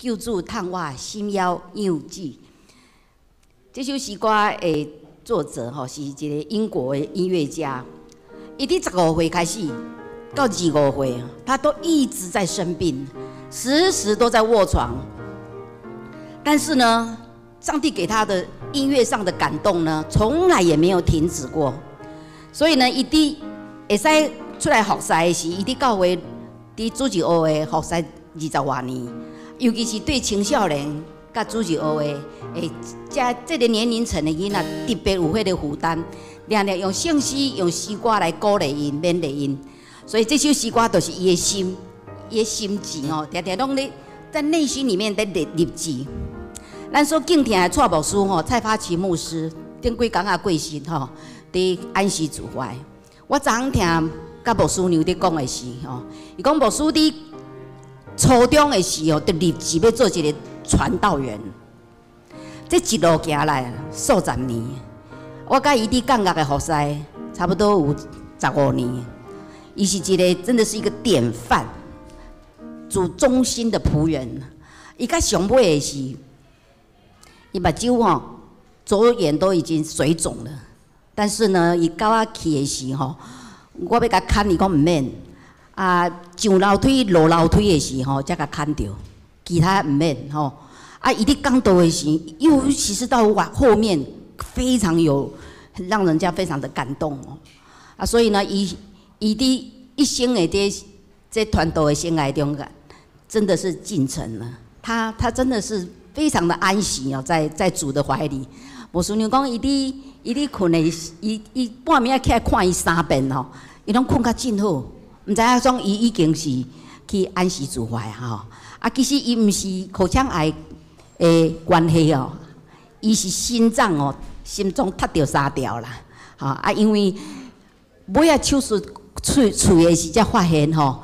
救主疼我心猶幼稚。這首詩歌的作者吼是一個英國的音樂家，伊佇15歲開始到25歲，他都一直在生病，時時都在臥床。但是呢，上帝給他的音樂上的感動呢，從來也沒有停止過。所以呢，伊佇會使出來服侍的時，伊佇教會佇主日學的服侍20外年，尤其是對青少年佮主日學的，這這個年齡層的囡仔，特別有彼個負擔，定定用聖詩、用詩歌來鼓勵𪜶、勉勵𪜶。所以這首詩歌就是伊的心，伊的心志哦，定定攏咧在內心裡面在立立志。咱所敬聽的蔡牧師吼，蔡發奇牧師，頂幾工仔過身吼，佇安息主懷。我昨昏聽佮牧師娘佇講的是吼，伊講牧師佇初中的時候就立志欲做一個傳道員。這一路行來數十年，我佮伊佇教學的服侍差不多有15年。伊是一個真的是一個典範，主忠心的僕人。伊較上尾的是，伊目睭吼，左眼都已經水腫了，但是呢，伊佮我去的時吼，我欲共牽，伊講毋免。啊，上樓梯落樓梯的時吼，才共牽著，其他毋免吼。啊，伊佇講道的時，尤其是到後面，非常有讓人家非常的感動哦。啊，所以呢，伊伊佇一生的這這傳道的生涯中間，真的是盡誠了。他真的是非常的安息哦，在主的懷裡。牧師娘講，伊佇伊佇睏的，伊伊半暝仔起來看伊三遍吼，伊攏睏較真好，毋知影講伊已經是去安息主懷吼。啊，其實伊毋是口腔癌的關係哦，伊是心臟哦，心臟塞著三條啦，吼啊，因為尾仔手術喙喙的時才發現吼。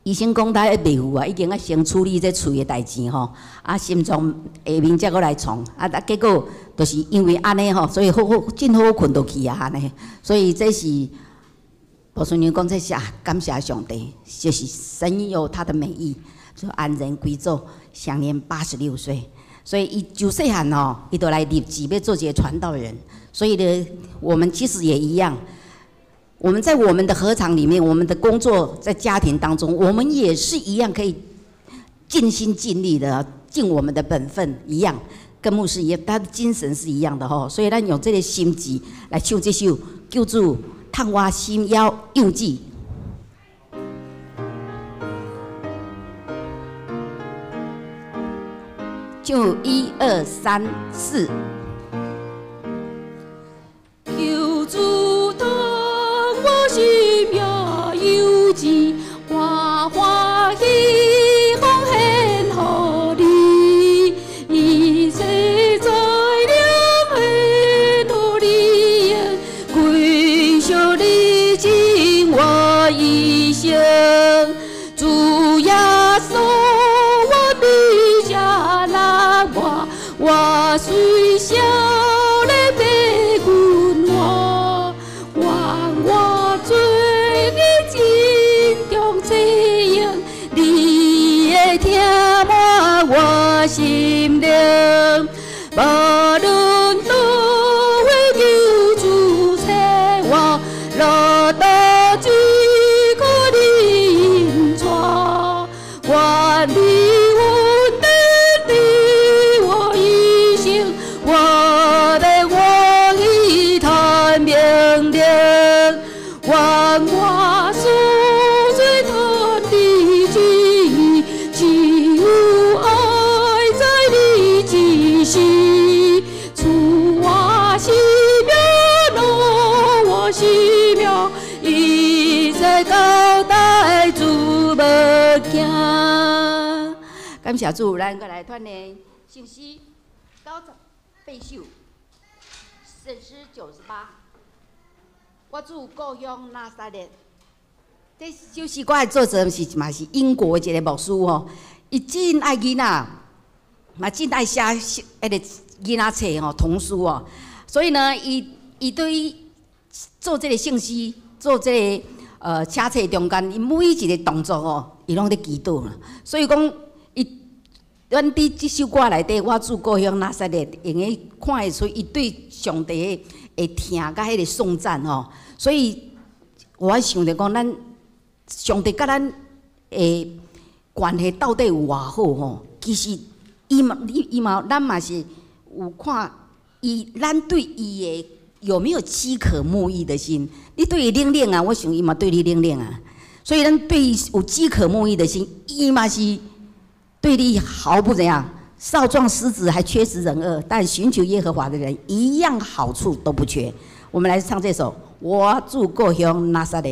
醫生講他袂赴啊，已經愛先處理這喙的代誌吼，啊，心臟下面才閣來創，啊啊，結果就是因為按呢吼，所以好好真好睏落去啊按呢，所以這是牧師娘講這是啊，感謝上帝，就是神有他的美意，就安然歸主，享年86歲。所以伊就細漢吼，伊就來立志欲做一個傳道人，所以呢，我們其實也一樣。我們在我們的禾場裡面，我們的工作在家庭當中，我們也是一樣可以盡心盡力的盡我們的本分，一樣跟牧師一樣，他的精神是一樣的吼。所以咱用這個心志來唱這首《救主疼我心猶幼稚》，就一二三四。救主疼我心猶幼稚，我歡喜奉獻予你，一切財糧獻予你，歸屬你盡我一生。主耶穌，我比這難活，我雖少年的君王，願我做你心中這樣，你會聽滿我心靈。無論佗位求主賜我，落到只可你引帶，願你恩典佇我一生，我欲歡喜傳明靈，願我所做傳的旨意，只有愛在你之時，賜我生命，挪我生命，一切交代主無驚。感謝主，咱閣來團練聖詩98首，聖詩98。我住故鄉拿撒勒。這首詩歌的作者是嘛是英國的一個牧師吼，伊真愛囡仔，嘛真愛寫彼個囡仔冊吼童書哦。所以呢，伊伊對於做這個聖詩、做這個寫冊中間，伊每一個動作吼，伊攏咧祈禱。所以講，伊咱佇這首歌內底，我住故鄉拿撒勒，會用看會出伊對上帝的疼佮彼个頌讚吼。所以我想著講，咱上帝佮咱的關係到底有偌好吼？其實伊嘛，伊伊嘛，咱嘛是有看伊，咱對伊的有沒有飢渴慕義的心？你對伊冷冷啊，我想伊嘛對你冷冷啊。所以咱對伊有飢渴慕義的心，伊嘛是對你毫不怎樣。少壯獅子還缺食忍餓，但尋求耶和華的人一樣好處都不缺。我們來唱這首《我住故鄉拿撒勒》。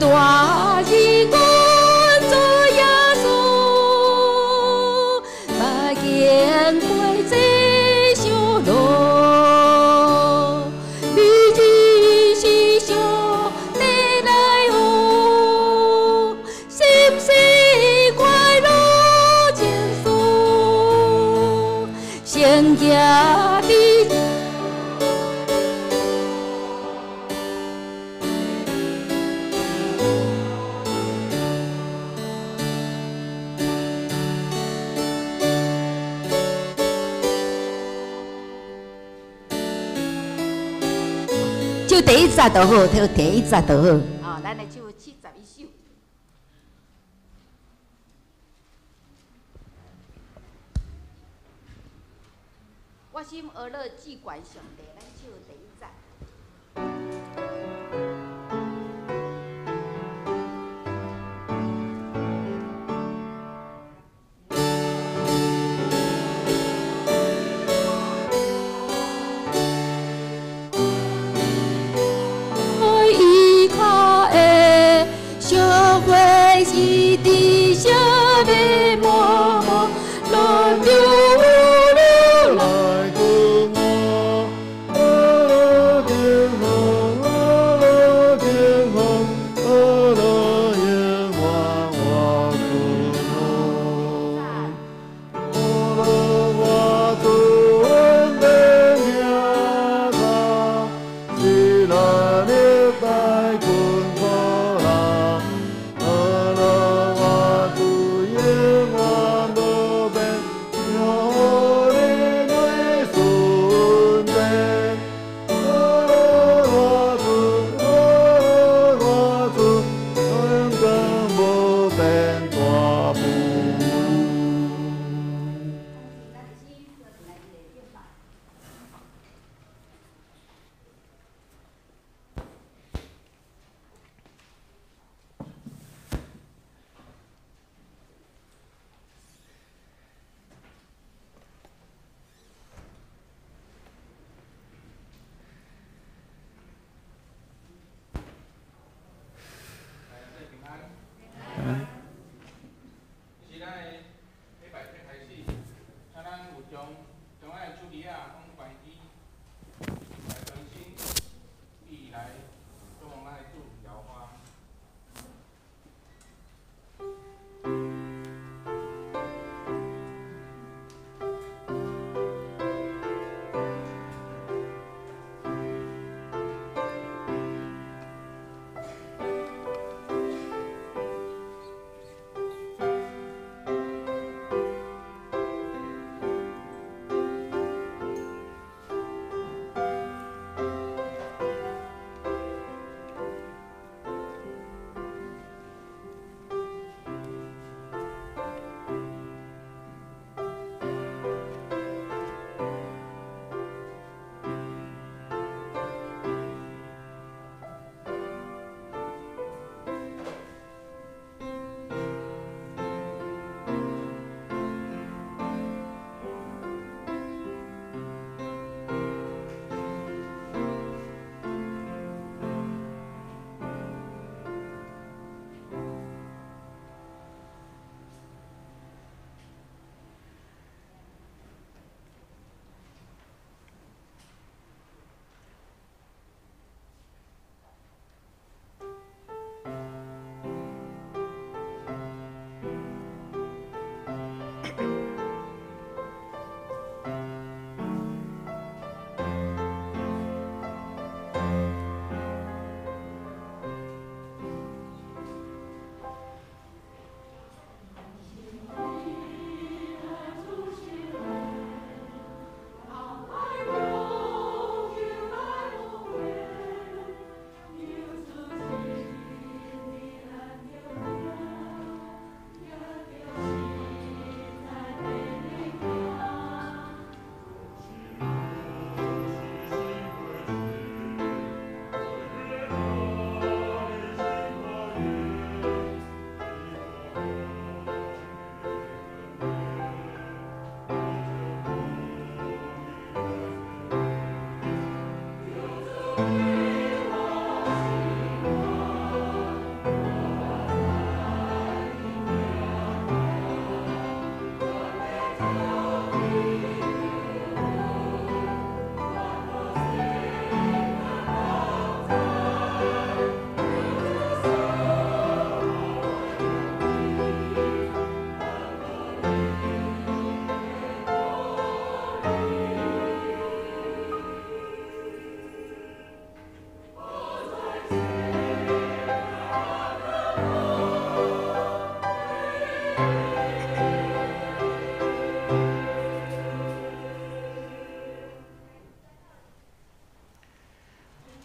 大日阮做耶穌，捌經過這小路，你只是上帝來予，心是快樂情緒，先行佇。就第一節就好，就第一節就好。哦，咱來唱71首。我心呵樂至懸上帝，咱唱第一節。依靠的小花是伫小的默默来丢了来顾我，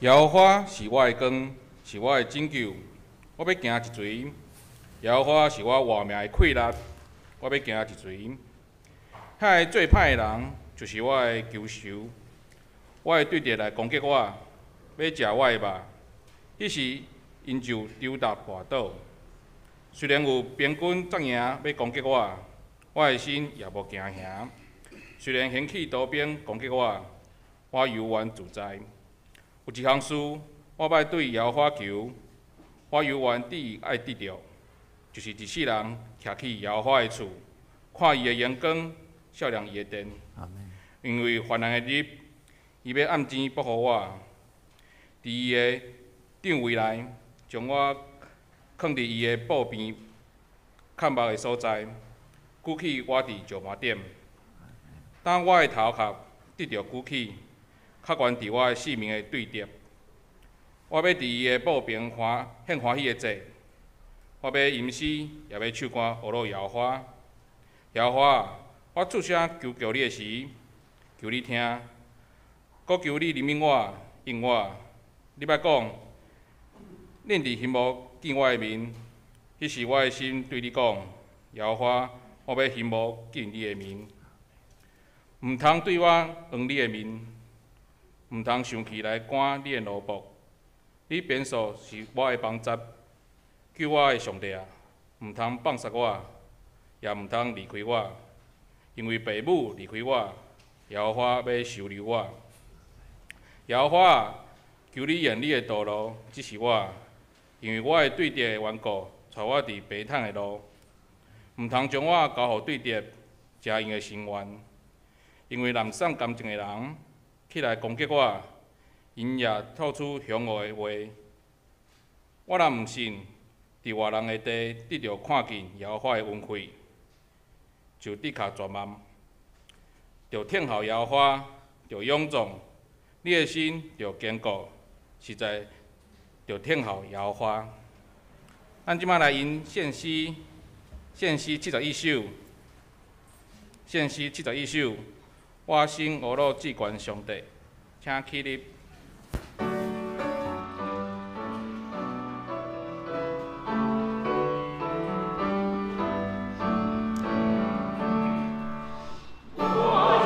耶和華是我的光，是我的拯救，我欲行一锤。耶和華是我活命的氣力，我欲行一锤。遐个做歹的人，就是我的仇仇。我的對敵來攻擊我，欲食我的肉，彼時𪜶就丟踏跋倒。雖然有兵軍紮營欲攻擊我，我的心也無驚嚇。雖然興起刀兵攻擊我，我猶原自在。有一項事，我欲對耶和華求，我猶原志意愛得著，就是一世人徛去耶和華的厝，看伊的榮光，思量伊的殿。因為患難的日，伊欲按錢卜予我，佇伊的帳帷內，將我囥佇伊的布邊崁目的所在，舉起我佇石磐頂。當我的頭殼得著舉起，較懸佇我的性命的對敵。我欲佇伊的布棚歡獻歡喜的祭，我欲吟詩，也欲唱歌，呵咾耶和華。耶和華，我出聲求告你的時，求你聽，閣求你憐憫我，應我。你捌講，恁佇欣慕見我的面，彼時我的心對你講：耶和華，我欲欣慕見你的面。毋通對我囥你的面，毋通生氣來趕你的奴僕。你變數是我的幫助，救我的上帝啊！毋通放殺我，也毋通離開我，因為父母離開我，耶和華欲收留我。耶和華啊，求你用你的道路指示我，因為我的對敵的緣故，帶我佇平坦的路。毋通將我交予對敵，食𪜶的心願。因為濫散乾淨的人起來攻擊我，𪜶也吐出兇惡的話。我若毋信，佇活人的地得著看見耶和華的恩惠，就的確絕望。著等候耶和華，著勇壯，你的心著堅固，實在著等候耶和華。咱這擺來吟獻詩，獻詩71首，獻詩71首。我心呵咾至懸上帝，請起立。我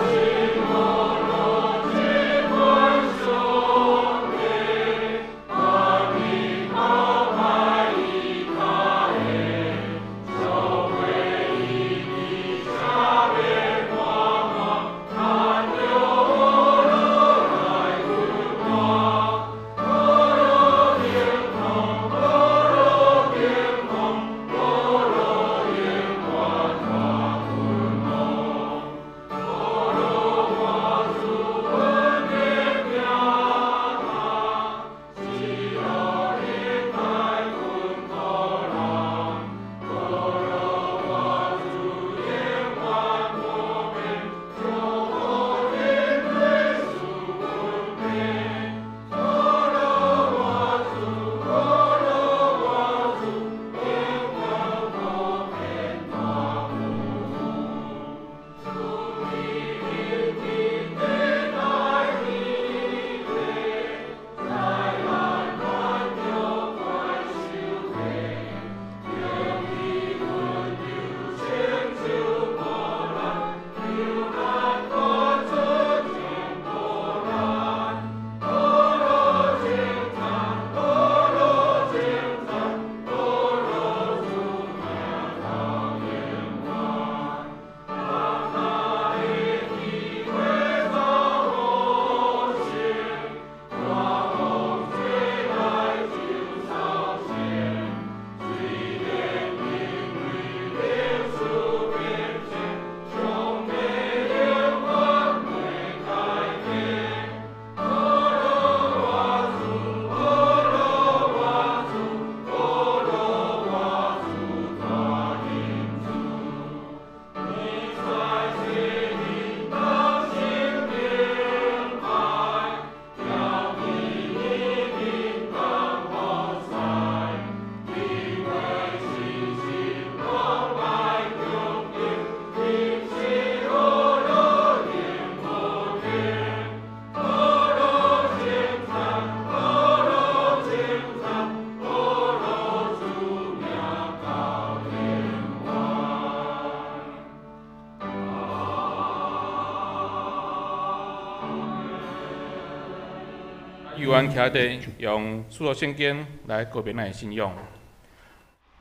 由阮徛佇用使徒聖經來告明咱的信仰。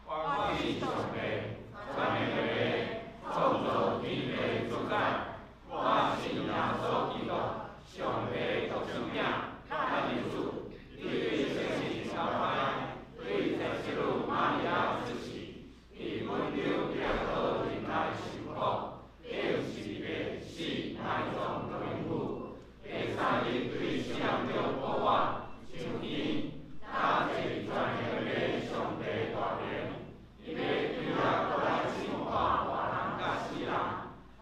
我信上帝，全能的創造天地主宰。我信耶穌基督，上帝的獨生囝，咱的主，伊對聖神充滿，對祭司瑪利亞出世，佇本丟彼拉多任內受苦，釘十字架死埋葬落陰府，第三日對死人中復活，升天，踏坐佇全能的上帝大能，伊欲佇遐閣來審判活人佮死人。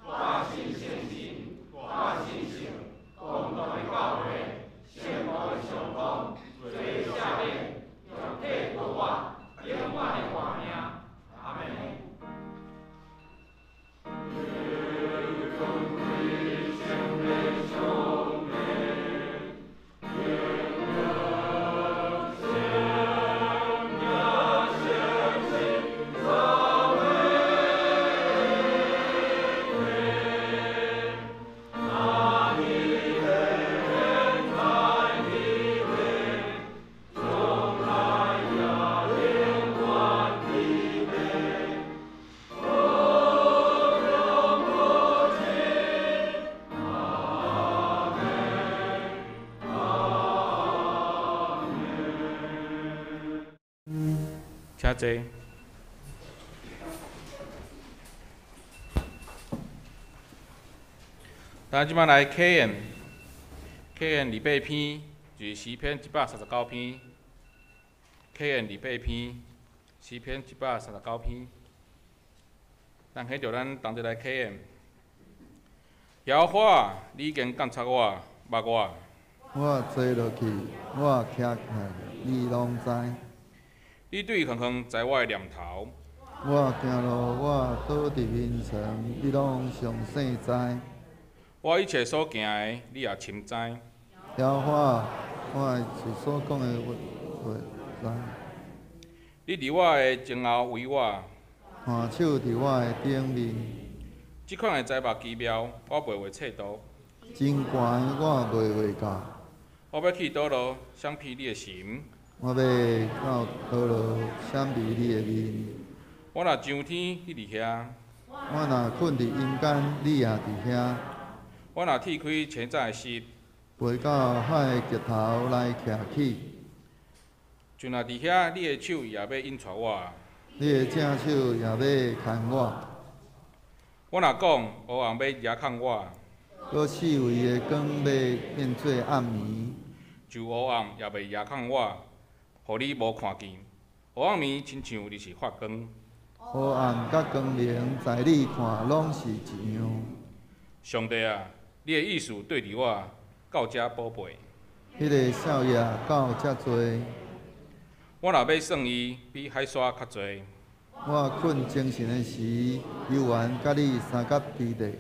我信聖神，我信聖公同的教會，聖徒的相通，罪的赦免，肉體復活，永遠的活命。阿們。請坐。咱這擺來啟言，啟言28篇，就是詩篇139篇。啟言28篇，詩篇139篇。咱彼著咱同齊來啟言。耶和華，你已經監察我，捌我。我坐落去，我徛起來，你攏知。你對遠遠知我的念頭。我行路，我倒佇眠床，你攏詳細知。我一切所行的，你也深知。耶和華，我的嘴所講的話知。你佇我的前後圍我。看守佇我的頂面。這款的災禍奇妙，我袂會揣度。真懸，我袂會到。我欲去佗落，閃避你的神？我欲到佗落，閃避你的面？我若上天，你佇遐；我若睏佇陰間，你也佇遐。我若鐵開清早的時，飛到海的極頭來徛起。就若佇遐，你的手也欲引帶我。你的正手也欲牽我。我若講，黑暗欲遮崁我。閣四圍的光欲變做暗暝。就黑暗也袂遮崁我，予你無看見。黑暗暝親像日是發光。黑暗佮光明，在你看攏是一樣。上帝啊，你的意思對佇我到遮寶貝。彼个數額到遮濟。我若欲算伊，比海沙較濟。我睏精神的時，猶原佮你相佮佇咧。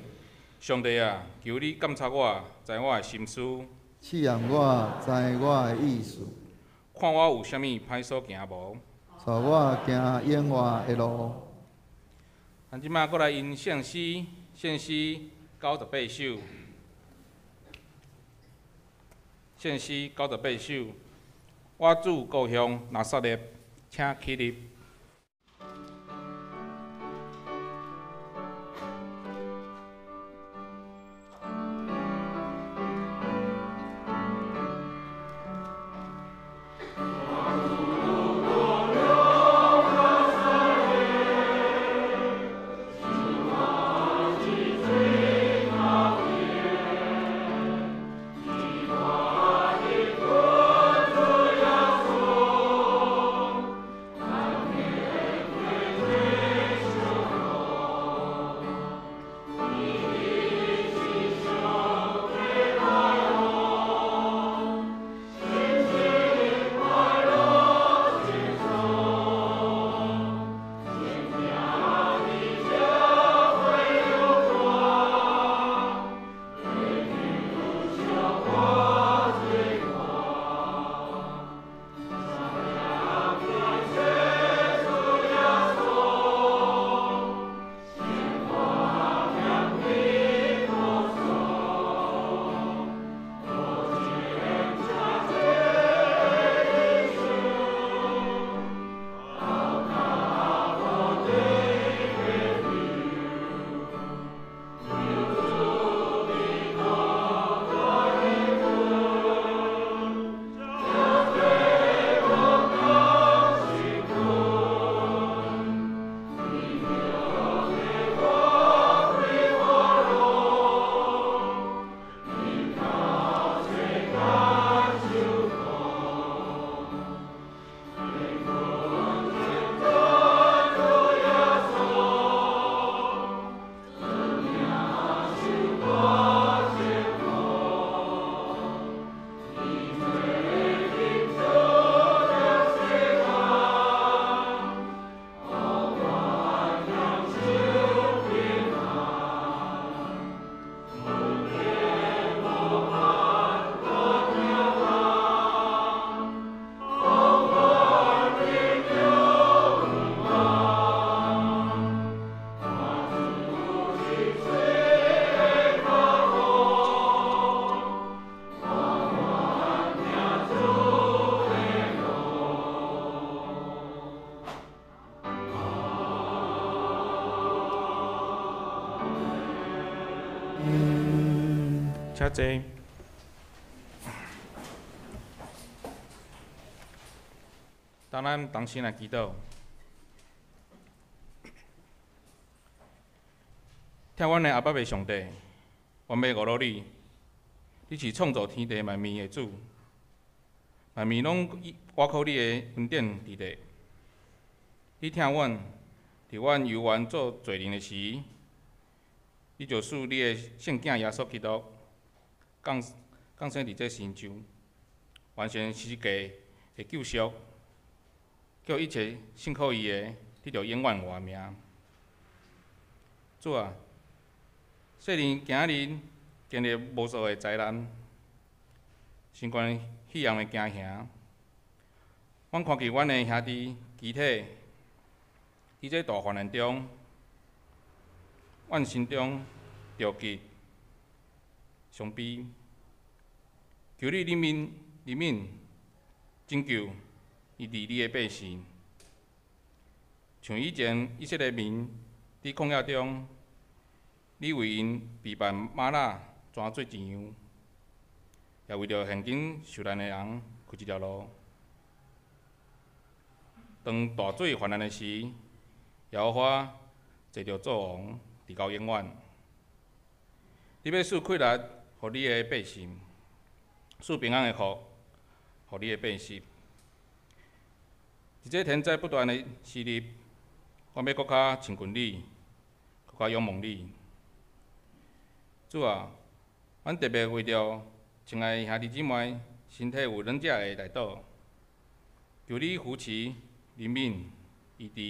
上帝啊，求你監察我，知我的心思。試驗我，知我的意思。看我有啥物歹所行無？帶我行永活的路。咱這擺閣來吟聖詩，聖詩98首。聖詩98首，我主故鄉拿撒勒，請起立。我請坐。當咱同心來祈禱，疼阮的阿爸父上帝，阮欲呵咾你，你是創造天地萬物的主，萬物攏倚靠你的恩典佇咧。你疼阮，佇阮猶原做罪人的時，你就賜你的聖囝耶穌基督降降生佇這世上，完成十字架的救贖，叫一切信靠伊的得著永遠活命。主啊，世人今日經歷無數的災難，新冠肺炎的驚嚇，阮看見阮的兄弟肢體佇這大患難中，阮心中著急、傷悲，求你憐憫、憐憫、拯救醫治你的百姓，像以前以色列民佇曠野中，你為𪜶備辦瑪納泉水一樣，也為著現今受難的人開一條路。當大水泛濫的時，耶和華坐著做王，直到永遠。你欲賜氣力予你的百姓，賜平安的福予你的百姓。佇這天災不斷的時日，阮欲閣較親近你，閣較仰望你。主啊，阮特別為著親愛兄弟姊妹身體有軟者的來禱，求你扶持、憐憫、醫治，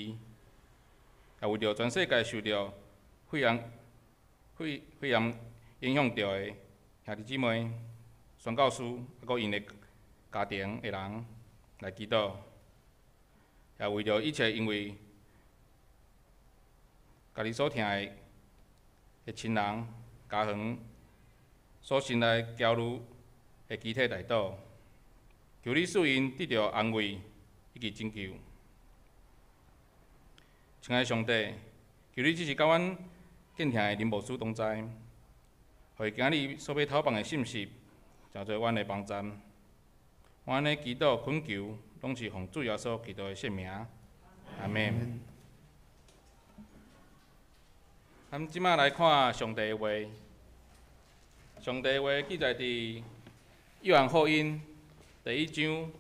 也為著全世界受著肺炎、肺肺炎影響著的兄弟姊妹、宣教師，抑閣𪜶的家庭的人來祈禱，也為著一切因為家己所疼愛的親人、家園所生來焦慮的肢體來禱，求你賜𪜶得著安慰以及拯救。親愛上帝，求你只是佮阮敬疼的林牧師同在，予伊今日所欲透放的信息，成做阮的幫贊。阮的祈禱懇求，攏是奉主耶穌基督的聖名。阿們。咱這擺來看上帝的話，上帝的話記載佇約翰福音第一章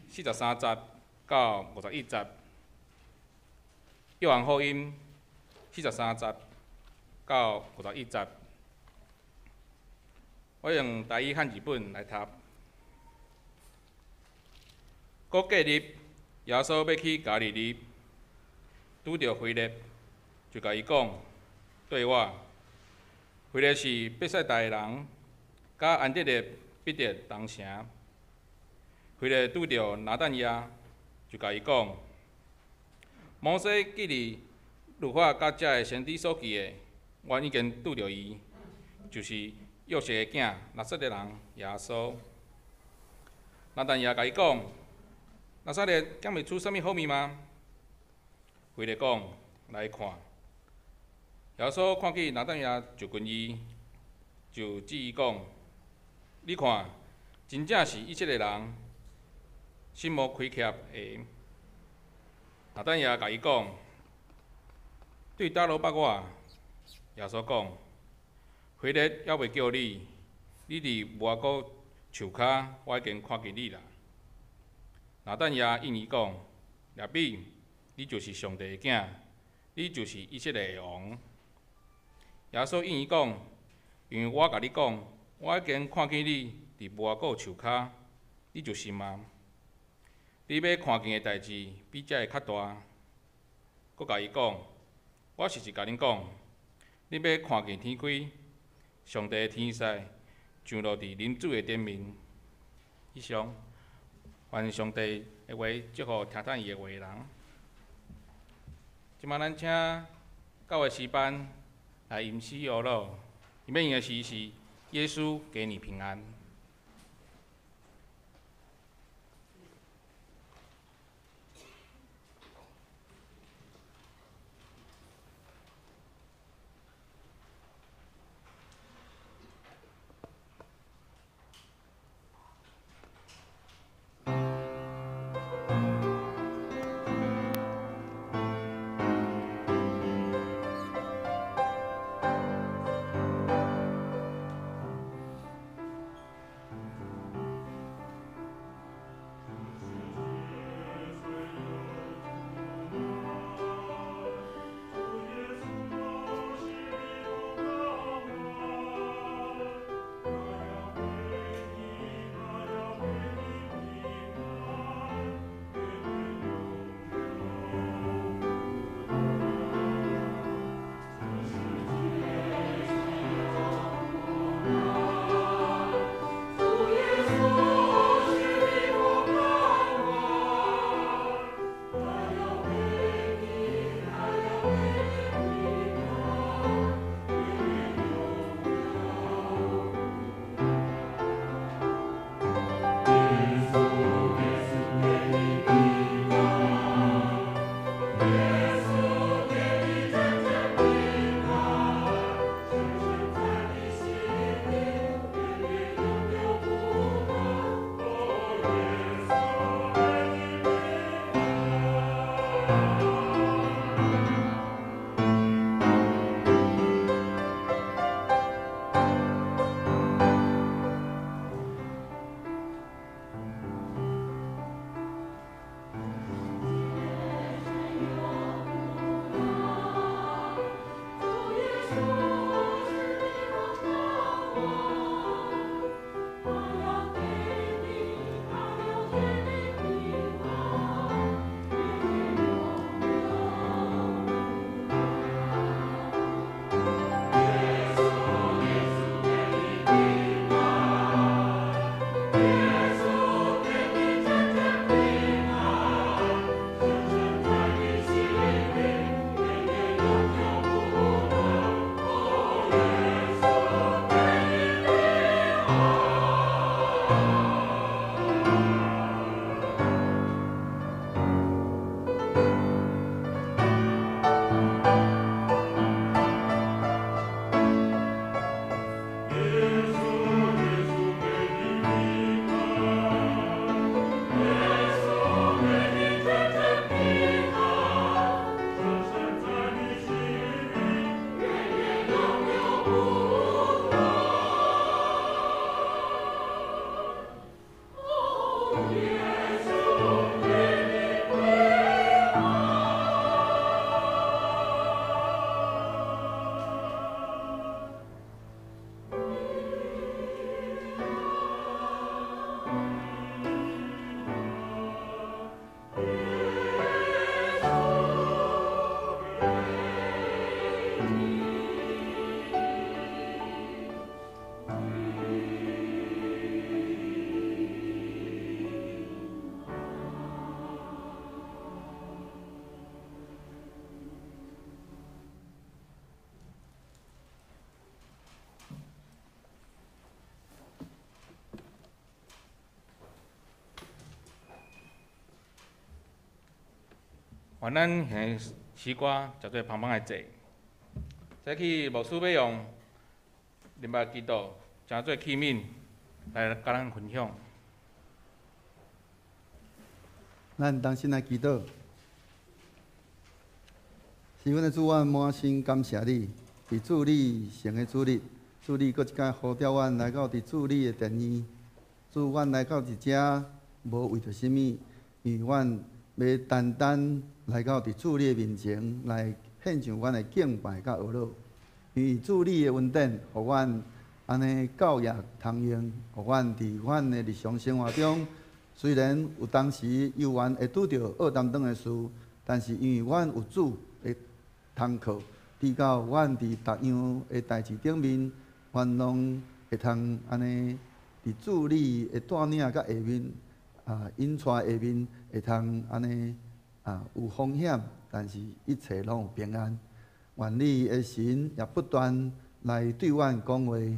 43節到51節。約翰福音四十三節到五十一節，我用台語漢字本來讀。閣過日，耶穌欲去加利利，拄著腓力，就共伊講：綴我。腓力是伯賽大的人，佮安德烈、彼得同城。腓力拄著拿但業，就共伊講：摩西記佇律法佮遮的先知所記的，阮已經拄著伊，就是約瑟的囝，拿撒勒人耶穌。拿但業共伊講：拿撒勒敢會出啥物好物嗎？腓力講：來看。耶穌看見拿但業就近伊，就指伊講：你看，真正是以色列人，心無虧欠的。拿但業共伊講：對佗落捌我？耶穌講：腓力猶未叫你，你佇無花果樹跤，我已經看見你啦。拿但業應伊講：拉比，你就是上帝的囝，你就是以色列的王。耶穌應伊講：因為我共你講，我已經看見你佇無花果樹跤，你就信嗎？你欲看見的代誌比這个較大。閣共伊講：我實實共恁講，恁欲看見天開，上帝的天使降落佇人子的頂面。以上，願上帝的話祝福聽迵伊的話的人。這擺咱請教會詩班來吟詩呵咾，𪜶欲吟的詩是耶穌給你平安。願咱獻詩歌，成做芳芳的祭。早起牧師欲用靈肉基督成做器皿來佮咱分享。咱同心來祈禱。是阮的主，阮滿心感謝你，佇主你聖的主日，主你閣一擺呼召阮來到佇主你的殿院。主，阮來到佇遮，無為著啥物，因為阮欲單單來到佇主你的面前來獻上阮的敬拜佮哀禱。因為主你的恩典，予阮按呢教業通用，予阮佇阮的日常生活中，雖然有當時猶原會拄著惡擔當的事，但是因為阮有主的通靠，直到阮佇逐樣的代誌頂面，阮攏會通按呢佇主你的帶領佮下面啊引帶下面，會通按呢啊有風險，但是一切攏有平安。願你的神也不斷來對阮講話，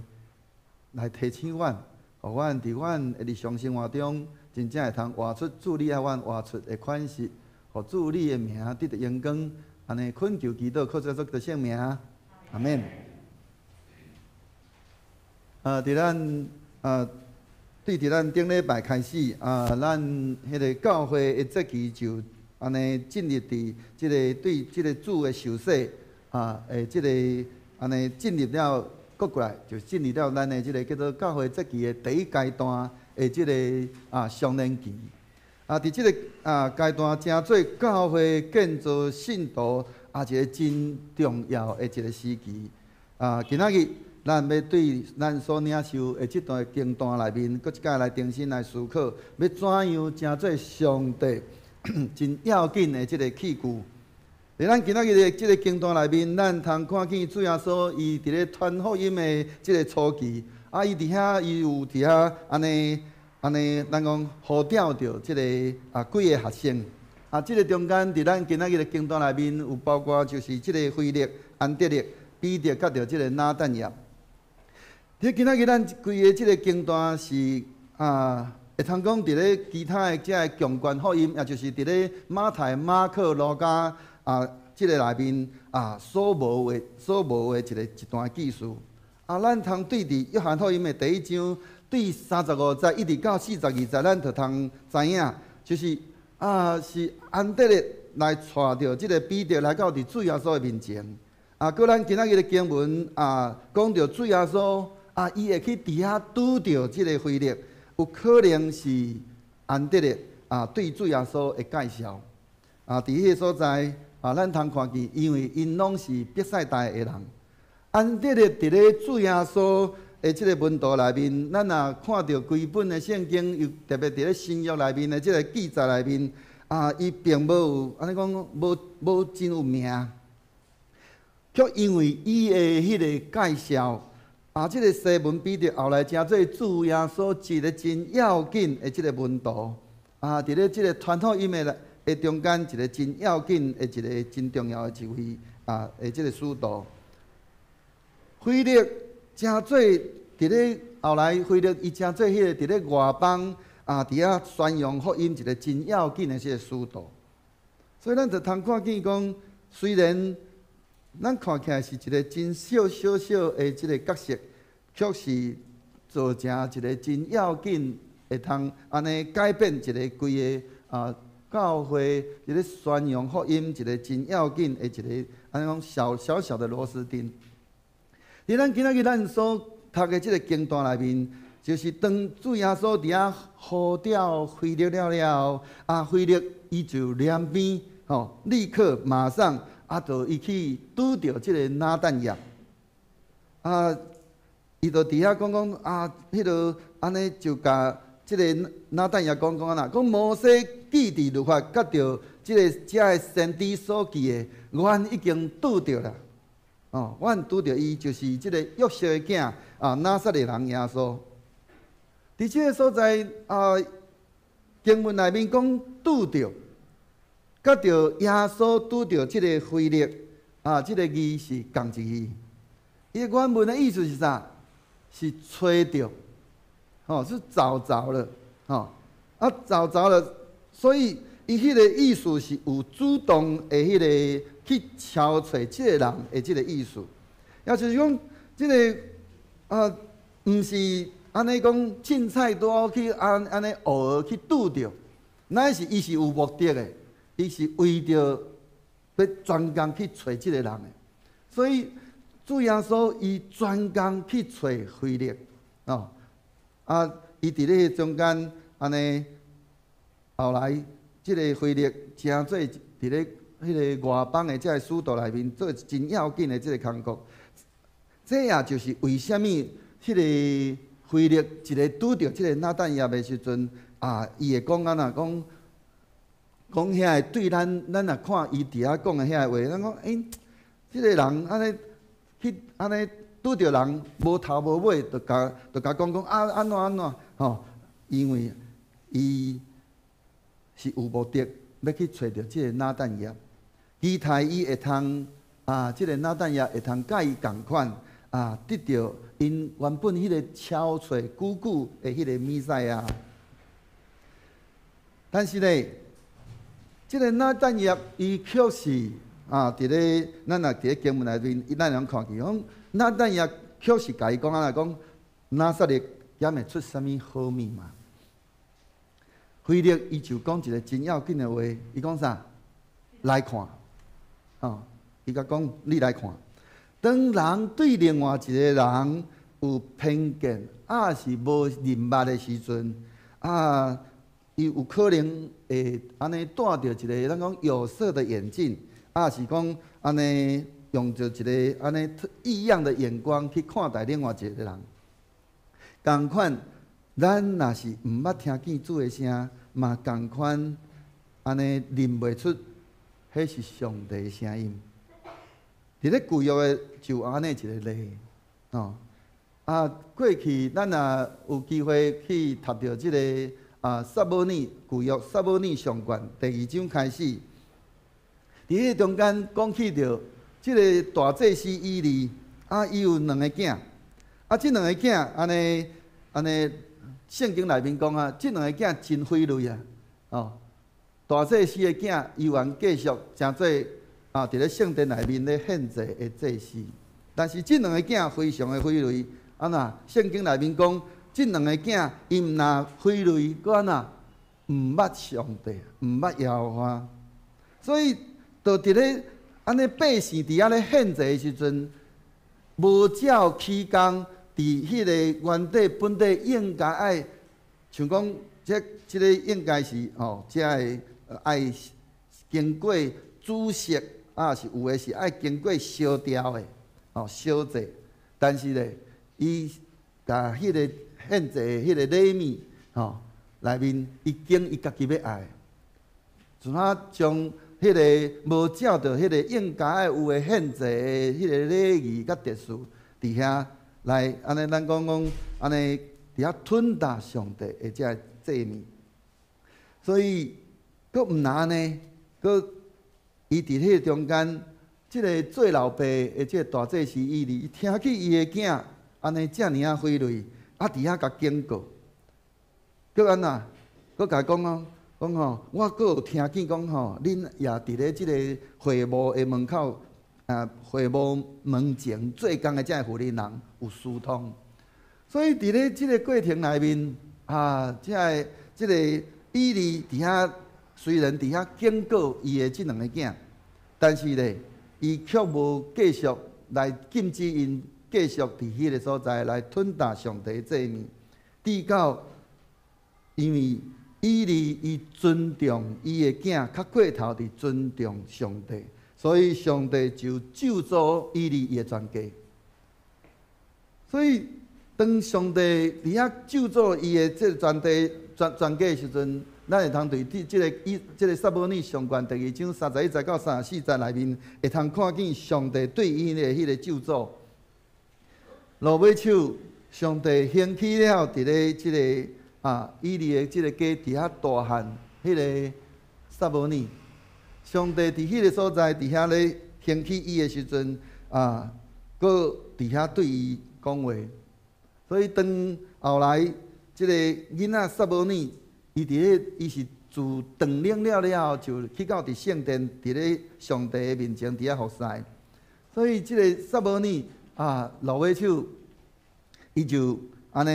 來提醒阮，予阮佇阮的日常生活中，真正會通活出主你愛阮活出的款式，予主你的名得著榮光。按呢懇求祈禱，靠主耶穌的聖名，阿們。佇咱對佇咱頂禮拜開始啊，咱彼个教會的節期就按呢進入佇這个對這个主的受洗啊，這个按呢進入了閣過來，就進入了咱的這个叫做教會節期的第一階段的這个常年期。佇這个階段，成做教會建造信徒一个真重要的一个時期。今仔日咱欲對咱所領受的這段經段內面，閣一擺來重新來思考，欲怎樣成做上帝真要緊的這个器具。佇咱今仔日的這个經段內面，咱通看見主耶穌伊佇咧傳福音的這个初期，伊佇遐伊有佇遐按呢按呢，咱講呼召著這个幾个學生。這个中間佇咱今仔日的經段內面有包括就是這个腓力、安德烈、彼得，佮著這个拿但業。佇今仔日咱規个這个經段是會通講佇咧其他的這个共觀福音，也就是佇咧馬太、馬可、路加這个內面所無的、所無的一段記事。咱通對佇約翰福音的第一章，對35節一直到42節，咱就通知影，就是是安德烈來帶著這个彼得來到佇主耶穌的面前。閣咱今仔日的經文講著主耶穌伊會去佇遐拄著這个腓力，有可能是安德烈對主耶穌的介紹。佇彼个所在咱通看見，因為𪜶攏是伯賽大的人。安德烈佇咧主耶穌的這个門徒內面，咱若看著規本的聖經，又特別佇咧新約內面的這个記載內面，伊並無有按呢講，無真有名，卻因為伊的彼个介紹，這个西門彼得後來成做主耶穌一个真要緊的這个門徒，佇咧這个傳福音的中間，一个真要緊的一个真重要的一位的這个使徒。腓力成做佇咧後來，腓力伊成做彼个佇咧外邦佇遐宣揚福音一个真要緊的這个使徒。所以咱就通看見講，雖然咱看起來是一个真小小小的這个角色，卻是造成一个真要緊，會通按呢改變一个規个教會一个宣揚福音一个真要緊的一个按呢講小小小的螺絲釘。佇咱今仔日咱所讀的這个經段內面，就是當主耶穌佇遐呼召腓力了了後，腓力伊就連邊吼，立刻馬上就伊去拄著這个拿但業，伊就佇遐講講彼个按呢就共這个拿但業講講按怎，講摩西記佇律法，佮著這个遮的先知所記的，阮已經拄著啦。阮拄著伊就是這个約瑟的囝拿撒勒人耶穌。佇這个所在經文內面講拄著，佮著耶穌拄著這个腓力這个字是仝一字。伊原文的意思是啥？是揣著，是找著了，找著了。所以伊彼个意思是有主動的彼个去敲揣這个人的這个意思，也就是講，這个啊，毋是按呢講凊彩拄去按按呢偶爾去拄著，乃是伊是有目的的，伊是為著欲專工去揣這個人的，所以主耶穌伊專工去揣腓力，哦，啊，伊佇咧中間按呢，後來這个腓力成做佇咧彼个外邦的這个使徒內面做真要緊的這个工作，這也就是為啥物彼个腓力一个拄著這个拿但業的時陣，啊，伊會講按怎講，講遐個對咱，咱若看伊佇遐講的遐个話，咱講，欸，這个人按呢去按呢拄著人無頭無尾，就共講講啊按怎按怎吼，因為伊是有目的欲去揣著這个拿但業，期待伊會通啊，這个拿但業會通佮伊仝款啊，得著𪜶原本彼个超揣久久的彼个彌賽亞。但是咧，這个拿但業伊卻是啊，佇咧咱若佇咧經文內面，咱會通看見講，拿但業卻是共伊講按怎講，拿撒勒敢會出啥物好物嘛？腓力伊就講一个真要緊的話，伊講啥？來看，哦，伊共講你來看。當人對另外一個人有偏見，抑是無認捌的時陣，啊，伊有可能會按呢戴著一个咱講有色的眼鏡，抑是講按呢用著一个按呢異樣的眼光去看待另外一个人。仝款，咱若是毋捌聽見主的聲，嘛仝款按呢認袂出，彼是上帝的聲音。佇咧舊約的就有按呢一个例，哦，啊，過去咱若有機會去讀著這个啊，撒母耳舊約撒母耳上卷第二章開始，佇彼個中間講起著這个大祭司以利，啊，伊有兩个囝，啊，這兩个囝按呢按呢，聖經內面講啊，這兩个囝真匪類啊，哦，大祭司的囝伊還繼續成做啊，佇咧聖殿內面咧獻祭的祭司，但是這兩个囝非常的匪類，按怎？聖經內面講，這兩个囝伊毋但匪類，閣按怎？毋捌上帝，毋捌耶和華，所以就佇咧按呢百姓佇遐咧獻祭的時陣，無照起工，佇彼个原底本底應該愛，像講這這个應該是吼，這个愛經過煮熟。啊，是有的是愛經過燒掉的，哦，燒祭。但是咧，伊共彼個獻祭的彼個禮物，吼，內面伊揀伊家己欲愛，就怎將彼个無照著彼個應該愛有的獻祭的彼個禮儀佮秩序，佇遐來按呢，咱講講按呢，佇遐吞打上帝的這个祭物。所以，閣毋但按呢，閣伊佇彼個中間，這个做老爸的這个大祭司以利，伊聽見伊的囝按呢遮爾仔匪類，啊佇遐共警告，閣按怎？閣共講哦，講吼，我閣有聽見講吼，恁也佇咧這个會幕的門口，啊，會幕門前做工的這个婦人人有私通，所以佇咧這个過程內面，啊，這个這个以利佇遐雖然佇遐警告伊的這兩个囝，但是咧，伊卻無繼續來禁止𪜶繼續佇彼个所在來吞打上帝的祭物，直到因為以利伊尊重伊的囝，較過頭佇尊重上帝，所以上帝就咒詛以利伊的全家。所以當上帝佇遐咒詛伊的這個全地全全家的時陣，咱會通佇這這个以這个撒母耳上卷第二章31節到34節內面，會通看見上帝對𪜶的彼个咒詛。落尾手，上帝興起了佇咧這个啊以利的這个家佇遐大漢彼个撒母耳。上帝佇彼个所在佇遐咧興起伊的時陣，啊，閣佇遐對伊講話。所以當後來這个囡仔撒母耳，伊佇咧伊是自斷奶了了後，就去到佇聖殿，佇咧上帝的面前佇遐服侍。所以這个撒母耳啊，落尾手，伊就按呢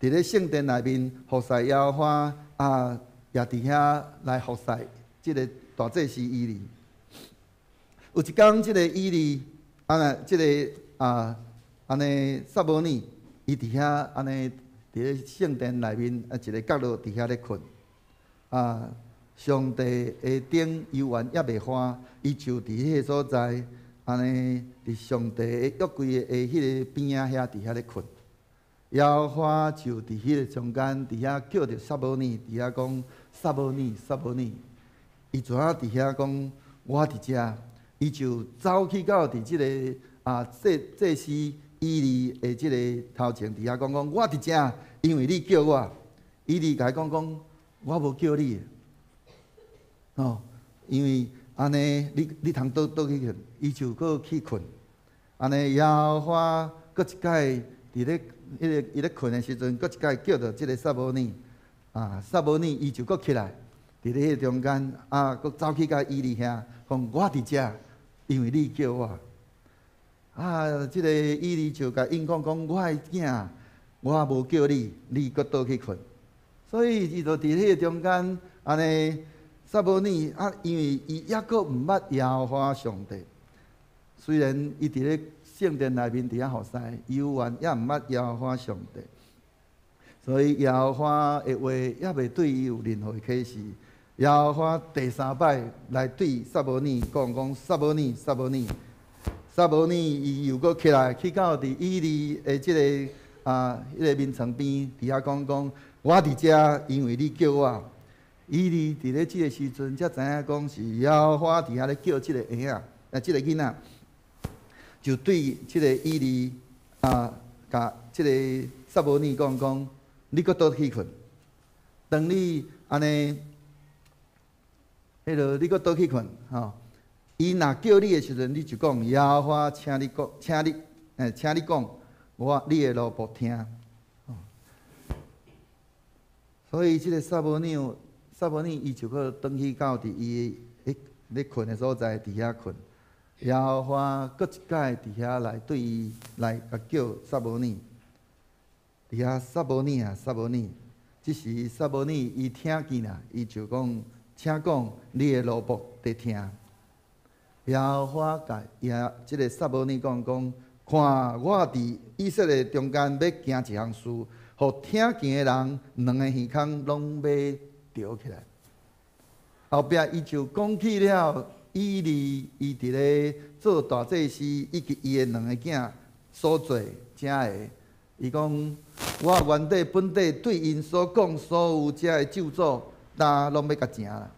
佇咧聖殿內面服侍耶和華啊，也佇遐來服侍這个大祭司以利。有一工，這个以利啊，這个啊，按呢撒母耳，伊佇遐按呢佇咧聖殿內面啊一个角落佇遐咧睏。啊，上帝的燈猶原猶未花，伊就佇彼个所在，按呢佇上帝的約櫃的彼個邊仔遐佇遐咧睏。耶和華就佇彼个中間佇遐叫著撒母耳，佇遐講撒母耳，撒母耳。伊怎仔佇遐講我佇遮，伊就走去到佇這个啊祭祭司以利的這个頭前佇遐講講我佇遮，因為你叫我。以利共伊講講我無叫你，哦，因為按呢，你你通倒倒去睏，伊就閣去睏。按呢，耶和華閣一擺佇咧彼个伊咧睏的時陣，閣一擺叫著這个撒母耳，啊，撒母耳伊就閣起來，佇咧彼個中間，啊，閣走去共以利遐，講我佇遮，因為你叫我。啊，這个以利就共應講講，我的囝，我無叫你，你閣倒去睏。所以伊就佇彼个中間，按呢，撒母耳啊，因為伊猶閣毋捌耶和華上帝，雖然伊佇咧聖殿內面佇遐服侍，猶原猶毋捌耶和華上帝，所以耶和華的話猶未對伊有任何啟示。耶和華第三擺來對撒母耳講講撒母耳，撒母耳，撒母耳，伊又閣起來去到佇以利的這个啊，彼个眠床邊佇遐講講，我佇遮，因為你叫我。以利佇咧這个時陣才知影講是耶和華佇遐咧叫這个嬰仔，啊，這个囡仔，就對這个以利啊，共這个撒母耳講講，你閣倒去睏。當你按呢，彼个你閣倒去睏，吼。伊若叫你的時陣，你就講耶和華，請你講，請你，欸，請你講，我你的奴僕聽。所以這个撒母耳，撒母耳伊就閣轉去到佇伊彼咧睏的所在，佇遐睏。耶和華閣一擺佇遐來對伊來共叫撒母耳，佇遐撒母耳啊，撒母耳。這時撒母耳伊聽見啦，伊就講，請講，你的奴僕佇聽。耶和華共耶這个撒母耳講講，看我佇以色列中間欲行一項事，予聽見的人兩个耳孔攏欲著起來。後壁伊就講起了以利，伊佇咧做大祭司，以及伊的兩个囝所做遮个。伊講，我原底本底對𪜶所講所有遮个咒詛，焦攏欲共成啦。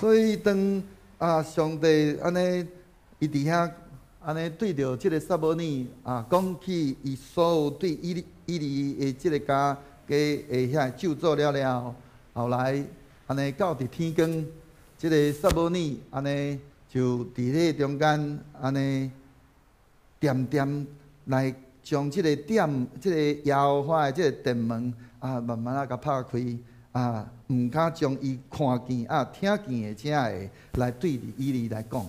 所以當啊上帝按呢，伊佇遐按呢對著這个撒母耳啊講起伊所有對以利以利的這个家的遐咒詛了了後，後來按呢到佇天光，這个撒母耳按呢就佇彼个中間按呢恬恬來將這个殿、這个耶和華的這个殿門啊，慢慢仔共拍開啊，毋敢將伊看見啊、聽見的遮个來對以利來講。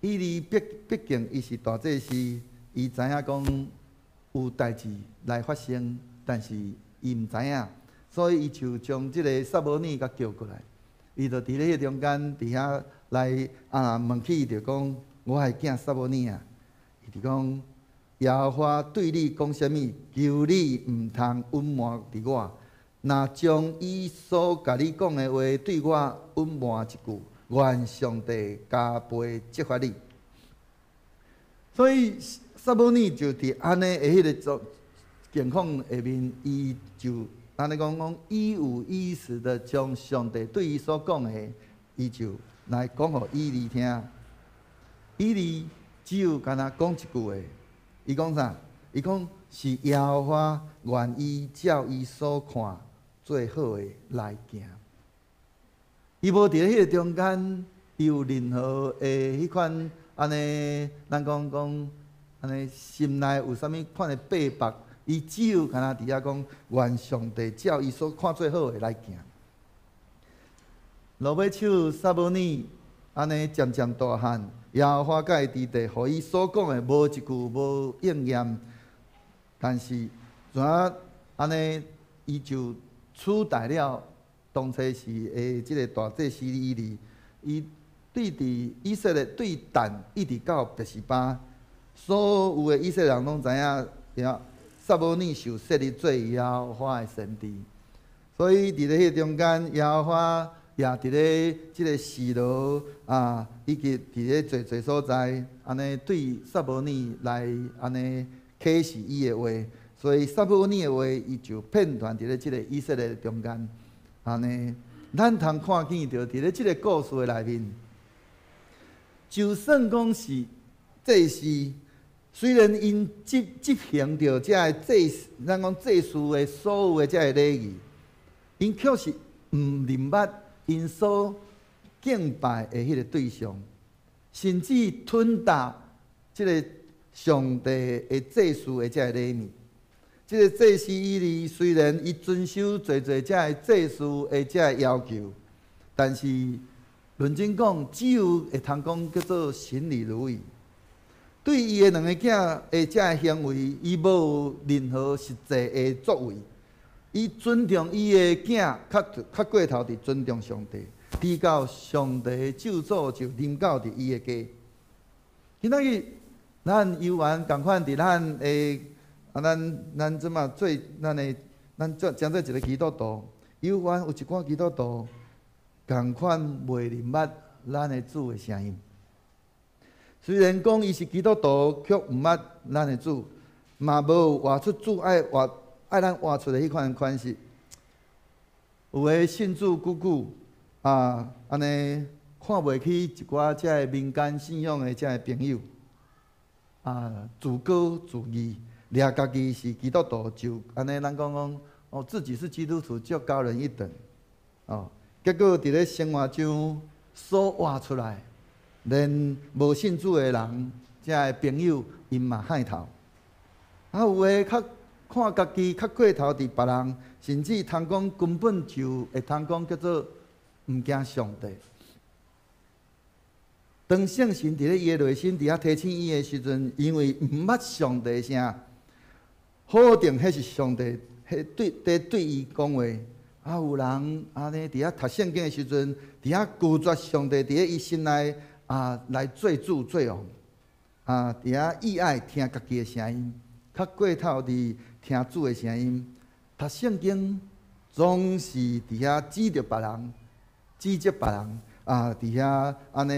以利畢畢竟伊是大祭司，伊知影講有代誌來發生，但是伊毋知影，所以伊就將這个撒母耳共叫過來，伊就佇咧彼中間佇遐來啊問起伊就講：我的囝撒母耳啊，伊就講耶和華對你講啥物？求你毋通隱瞞佇我，若將伊所共你講的話對我隱瞞一句，願上帝加倍責罰你。所以撒母耳就佇按呢的彼个狀境況下面，伊就按呢講講一五一十的將上帝對伊所講的，伊就來講予以利聽。以利只有干焦講一句話，伊講啥？伊講是耶和華願意照伊所看最好的來行。伊無佇咧彼個中間，伊有任何的彼款按呢，咱講講按呢心內有啥物款的秘密伊只有敢若佇遐講，願上帝照伊所看做好的來行。落尾手撒母耳按呢漸漸大漢，耶和華佮伊佇地，予伊所講的無一句無應驗。但是怎按呢，伊就取代了當初時的這个大祭司以利，伊對佇以色列對但一直到別是巴，所有的以色列人攏知影，撒母耳受設立做耶和華的先知。所以佇咧彼個中間，耶和華也佇咧這个示羅啊，以及佇咧濟濟所在，按呢對撒母耳來按呢啟示伊的話，所以撒母耳的話，伊就遍傳佇咧這个以色列中間。按呢，咱通看見著佇咧這个故事的內面，就算講是祭司，雖然𪜶執行著這个祭司，咱講祭司的所有的這个禮儀，𪜶卻是毋認捌𪜶所敬拜的彼个對象，甚至吞啖這个上帝的祭司的這个禮物。這个祭司以利雖然伊遵守濟濟這个祭司的這个要求，但是論真講，只有會通講叫做行禮如儀。對伊的兩个囝的這个行為，伊無任何實際的作為。伊尊重伊的囝，較較過頭佇尊重上帝，直到上帝的咒詛就臨到佇伊的家。今仔日咱猶原仝款佇咱的啊，咱這馬做咱的，咱做成做一个基督徒，猶原有一寡基督徒仝款袂認捌咱的主的聲音。雖然講伊是基督徒，卻毋捌咱的主，嘛無活出主愛活愛咱活出的彼款款式。有的信主久久啊，按呢看袂起一寡這个民間信仰的這个朋友，啊，自高自義，掠家己是基督徒，就按呢咱講講哦，自己是基督徒就高人一等，哦，結果佇咧生活中所活出來，連無信主的人，這个朋友𪜶嘛害頭。啊，有的較看家己較過頭佇別人，甚至通講根本就會通講叫做毋驚上帝。當聖神佇咧伊的內心佇遐提醒伊的時陣，因為毋捌上帝聲，否定彼是上帝，彼對佇對伊講話。啊，有人按呢佇遐讀聖經的時陣，佇遐拒絕上帝佇咧伊心內啊來做主做王，啊，佇遐意愛聽家己的聲音，較過頭佇聽主的聲音。讀聖經總是佇遐指著別人，指責別人啊，佇遐按呢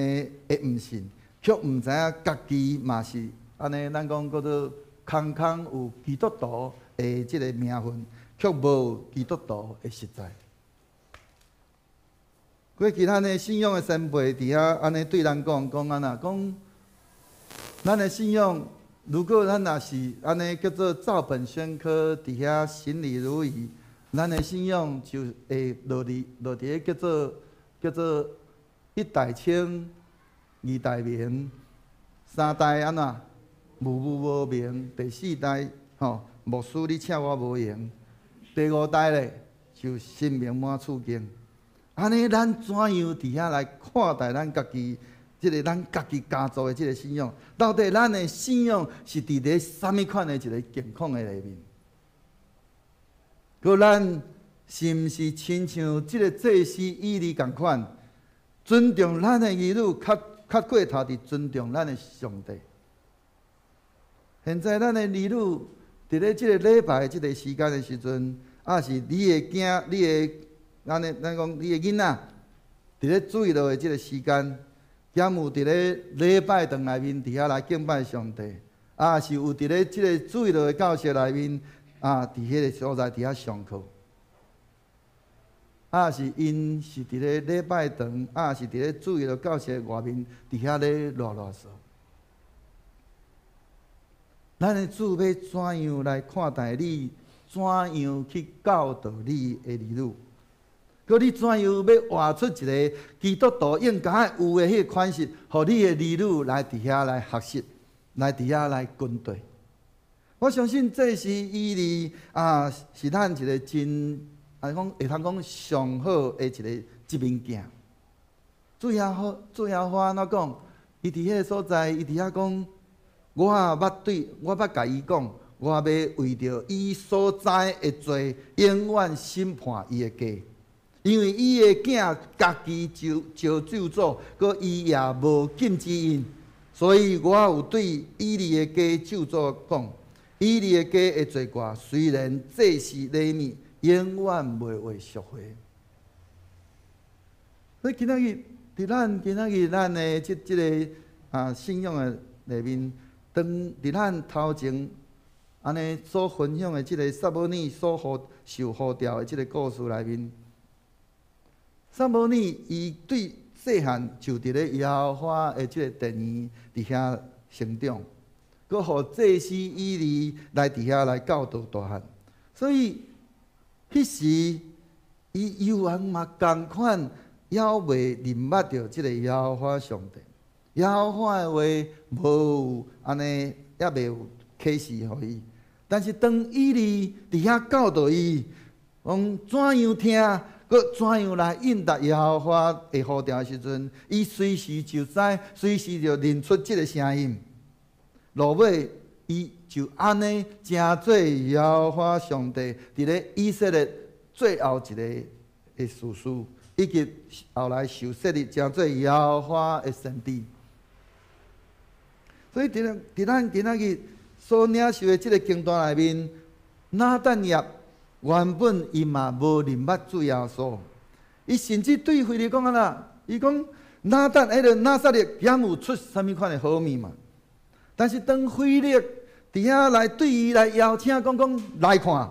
會毋信，卻毋知影家己嘛是按呢，咱講叫做空空有基督徒的這个名分，卻無基督徒的實在。過去咱的信仰的前輩佇遐按呢對咱講，講按怎講，咱的信仰，如果咱若是按呢叫做照本宣科，佇遐行禮如儀，咱的信仰就會落佇咧叫做一代清，二代明，三代按怎無無無明，第四代吼牧師你請我無閒，第五代咧就神明滿厝間。按呢，咱怎樣佇遐來看待咱家己？這个咱家己家族的這个信仰，到底咱的信仰是佇咧啥物款的一个境況的內面？閣咱是毋是親像這个祭司以利仝款，尊重咱的兒女，較較過頭佇尊重咱的上帝？現在咱的兒女佇咧這个禮拜這个時間的時陣，抑是你的囝、你的按呢，咱講你的囡仔，佇咧主日的這个時間，敢有佇咧禮拜堂內面佇遐來敬拜上帝，抑是有佇咧這个主日的教室內面啊，佇彼个所在佇遐上課，抑是𪜶是佇咧禮拜堂，抑是佇咧主日的教室外面佇遐咧囉囉嗦。咱的主欲怎樣來看待你？怎樣去教導你的兒女？閣你怎樣欲活出一个基督徒應該有的彼个款式，予你的兒女來佇遐來學習，來佇遐來跟隨。我相信祭司以利啊，是咱一個真按講會通講上好的一個一面鏡。主耶穌按怎講？伊佇彼个所在，伊佇遐講，我捌對，我捌共伊講，我欲為著伊所栽的罪，永遠審判伊的家，因為伊的囝家己就招咒詛，閣伊也無禁止𪜶，所以我有對以利的家咒詛講，以利的家的罪過，雖然祭司禮物，永遠袂會贖回。所以今仔日，佇咱今仔日咱的這個啊信仰的內面，當佇咱頭前按呢所分享的這個撒母耳所呼受呼召的這個故事內面，撒母耳伊對細漢就佇咧耶和華的這個殿院佇遐成長，閣予祭司以利來佇遐來教導大漢，所以彼時伊猶原嘛仝款，猶未認捌著這個耶和華上帝，耶和華的話無有按呢，猶未有啟示予伊。但是當以利佇遐教導伊，講怎樣聽，閣怎樣來應答耶和華的呼召的時陣，伊隨時就知，隨時就認出這個聲音。落尾，伊就按呢成做耶和華上帝佇咧以色列最後一個的士師。以及後來受設立成做耶和華的先知，所以佇咱今仔日所領受的這個經段內面，拿但業原本伊嘛無認捌主耶穌，伊甚至對腓力講按怎，伊講拿但彼个拿撒勒敢有出啥物款的好物嘛？但是當腓力佇遐來對伊來邀請講講來看，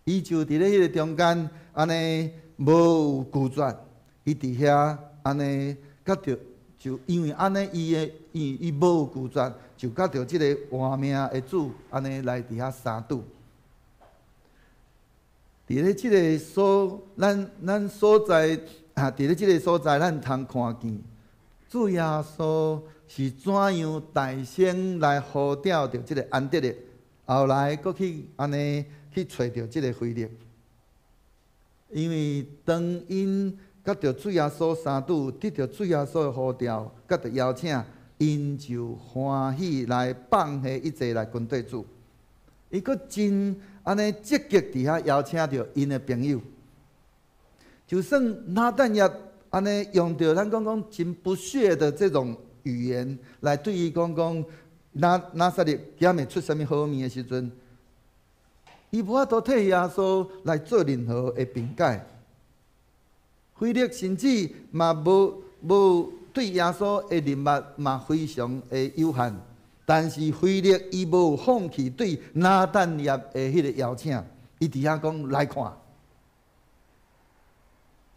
伊就佇咧彼个中間按呢。無有拒絕，伊佇遐按呢，佮著就因為按呢，伊的伊伊無有拒絕，就佮著這个活命的主按呢來佇遐相拄。佇咧這个所咱咱所在啊，佇咧這个所在，咱通看見主耶穌是怎樣大聲來呼召著這个安德烈，後來閣去按呢去揣著這个腓力。因為當𪜶佮著主耶穌相拄，得著主耶穌的呼召，佮著邀請，𪜶就歡喜來放下一切來跟綴主。伊閣真按呢積極佇遐邀請著𪜶的朋友。就算拿但業按呢用著咱講講真不屑的這種語言來對伊講講，拿撒勒敢會出啥物好物的時陣，伊無法度替耶穌來做任何的辯解，腓力甚至嘛無無對耶穌的認捌嘛非常的有限，但是腓力伊無放棄對拿但業的彼个邀請，伊佇遐講來看。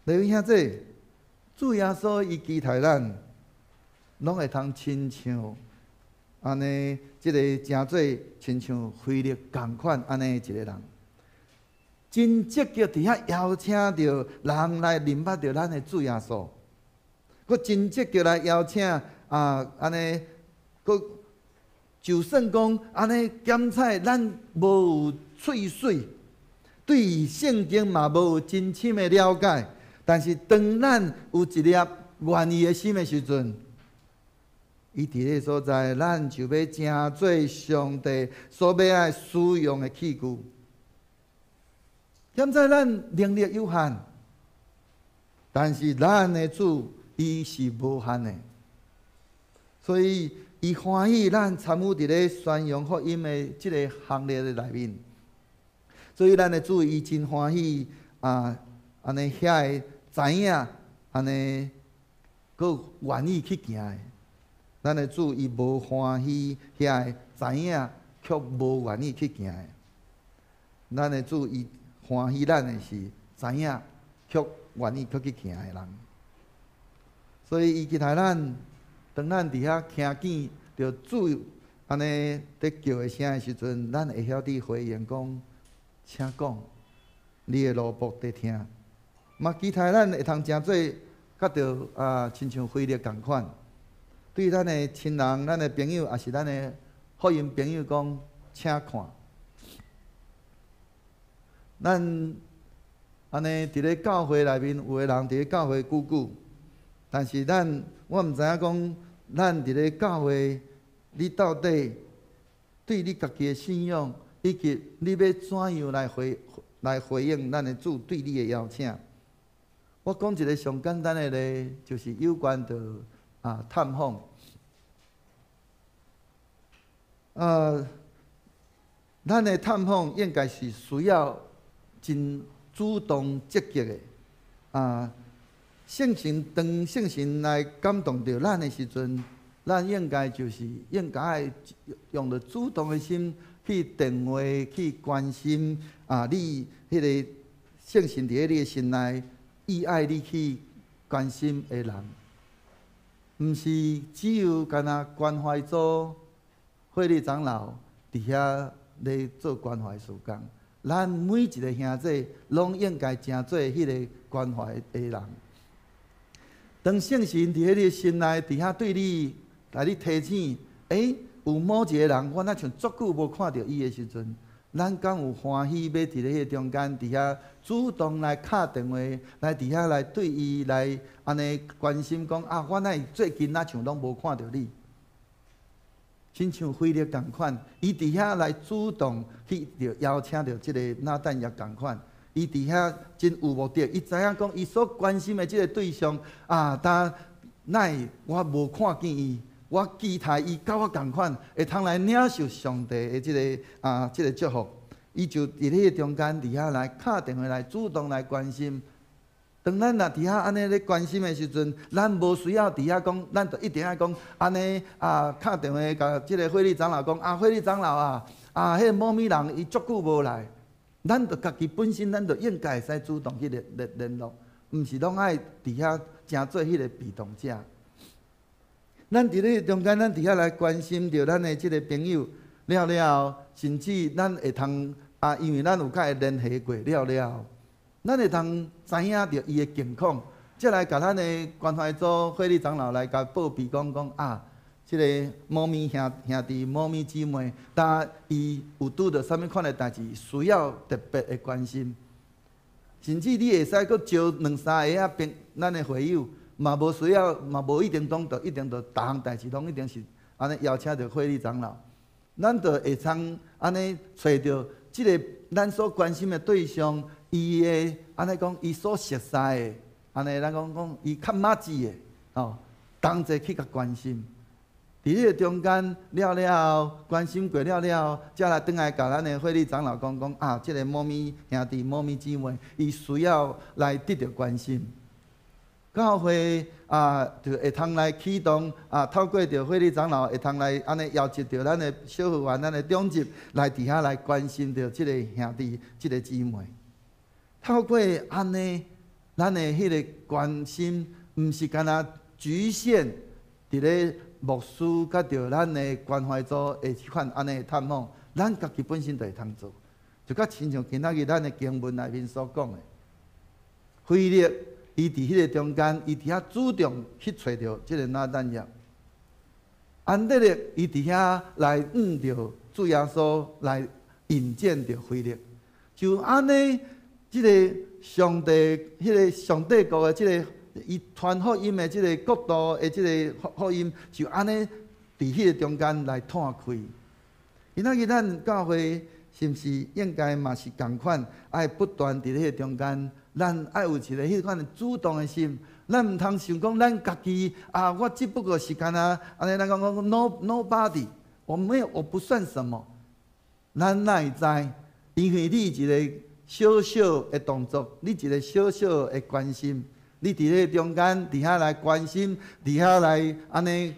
各位兄弟，主耶穌伊期待咱，攏會通親像按呢，這个成做親像腓力仝款按呢一个人，真積極佇遐邀請著人來認捌著咱的主耶穌，閣真積極來邀請啊，按呢，閣就算講按呢檢採咱無有喙水，對聖經嘛無有真深的了解，但是當咱有一粒願意的心的時陣，伊佇彼个所在，咱就欲成做上帝所欲愛使用的器具。現在咱能力有限，但是咱的主伊是無限的，所以伊歡喜咱參與佇咧宣揚福音的這个行列的內面。所以咱的主伊真歡喜啊，按呢遐个知影，按呢閣願意去行的。咱的主伊無歡喜遐个知影，卻無願意去行的。咱的主伊歡喜咱的是知影，卻願意閣去行的人。所以伊期待咱，當咱佇遐聽見著主按呢佇叫的聲的時陣，咱會曉得回應講，請講，你的奴僕佇聽。嘛期待咱會通成做佮著啊，親像腓力仝款。對咱的親人、咱的朋友，抑是咱的福音朋友講，請看。咱按呢佇咧教會內面，有的人佇咧教會久久，但是咱我毋知影講，咱佇咧教會，你到底對你家己的信仰，以及你欲怎樣來回應咱的主對你的邀請？我講一个上簡單的例，就是有關著探訪。咱的探訪應該是需要真主動積極的。聖神當聖神來感動著咱的時陣，咱應該就是應該用著主動的心去電話去關心你彼个聖神佇咧你的心內意愛你去關心的人，毋是只有干焦關懷組會理長老佇遐咧做關懷事工，咱每一个兄弟攏應該成做彼个關懷的人。當聖神佇咧你的心內，佇遐對你來你提醒，有某一个人，我若像足久無看著伊的時陣，咱敢有歡喜欲佇咧彼個中間，佇遐主動來敲電話，來佇遐來對伊來按呢關心講啊，我哪會最近若像攏無看著你？親像腓力仝款，伊佇遐來主動去著邀請著這个拿但業仝款，伊佇遐真有目的，伊知影講伊所關心的這个對象啊，但哪會我無看見伊，我期待伊佮我仝款，會通來領受上帝的這个祝福，伊就佇彼个中間佇遐來敲電話來主動來關心。當咱若佇遐按呢咧關心的時陣，咱無需要佇遐講，咱就一定愛講按呢啊，敲電話共這个會理長老講啊，會理長老啊，彼个某某人伊足久無來，咱就家己本身，咱就應該會使主動去聯絡，毋是攏愛佇遐成做彼个被動者。咱佇咧中間，咱佇遐來關心著咱的這个朋友了了後，甚至咱會通啊，因為咱有佮伊聯繫過了了後，咱會通知影著伊的近況，才來共咱的關懷組會理長老來共報備講講啊，這个某咪兄弟、某咪姊妹，但伊有拄著啥物款的代誌，需要特別的關心。甚至你會使閣招兩三个啊，朋咱的會友，嘛無需要，嘛無一定講著一定著逐項代誌攏一定是按呢邀請著會理長老，咱就會通按呢揣著這个咱所關心的對象。伊的按呢講，伊所熟似的，按呢咱講講，伊較麻吉的，哦，同齊去共關心。佇彼个中間了了後，關心過了了後，才來轉來共咱的會理長老講講啊，這个某咪兄弟、某咪姊妹，伊需要來得著關心。教會啊，就會通來啟動啊，透過著會理長老會通來按呢邀集著咱的小會員、咱的長執來佇遐來關心著這个兄弟、這个姊妹。透過按呢，咱的彼个關心，毋是干焦局限佇咧牧師佮著咱的關懷組的彼款按呢的探訪，咱家己本身就會通做，就較親像今仔日咱的經文內面所講的，腓力伊佇彼个中間，伊佇遐主動去揣著這个拿但業，安德烈伊佇遐來向著主耶穌來引薦著腓力，就按呢。這个上帝，彼个上帝國的這个伊傳福音的這个國度的這个福音，就按呢佇彼个中間來湠開。今仔日咱教會是毋是應該嘛是仝款，愛不斷佇彼个中間，咱愛有一个彼款的主動的心，咱毋通想講咱家己啊，我只不過是干焦按呢，咱講講 nobody，我沒有，我不算什麼。咱哪會知？因為你一个小小的動作，你一个小小的關心，你佇咧中間，佇遐來關心，佇遐來按呢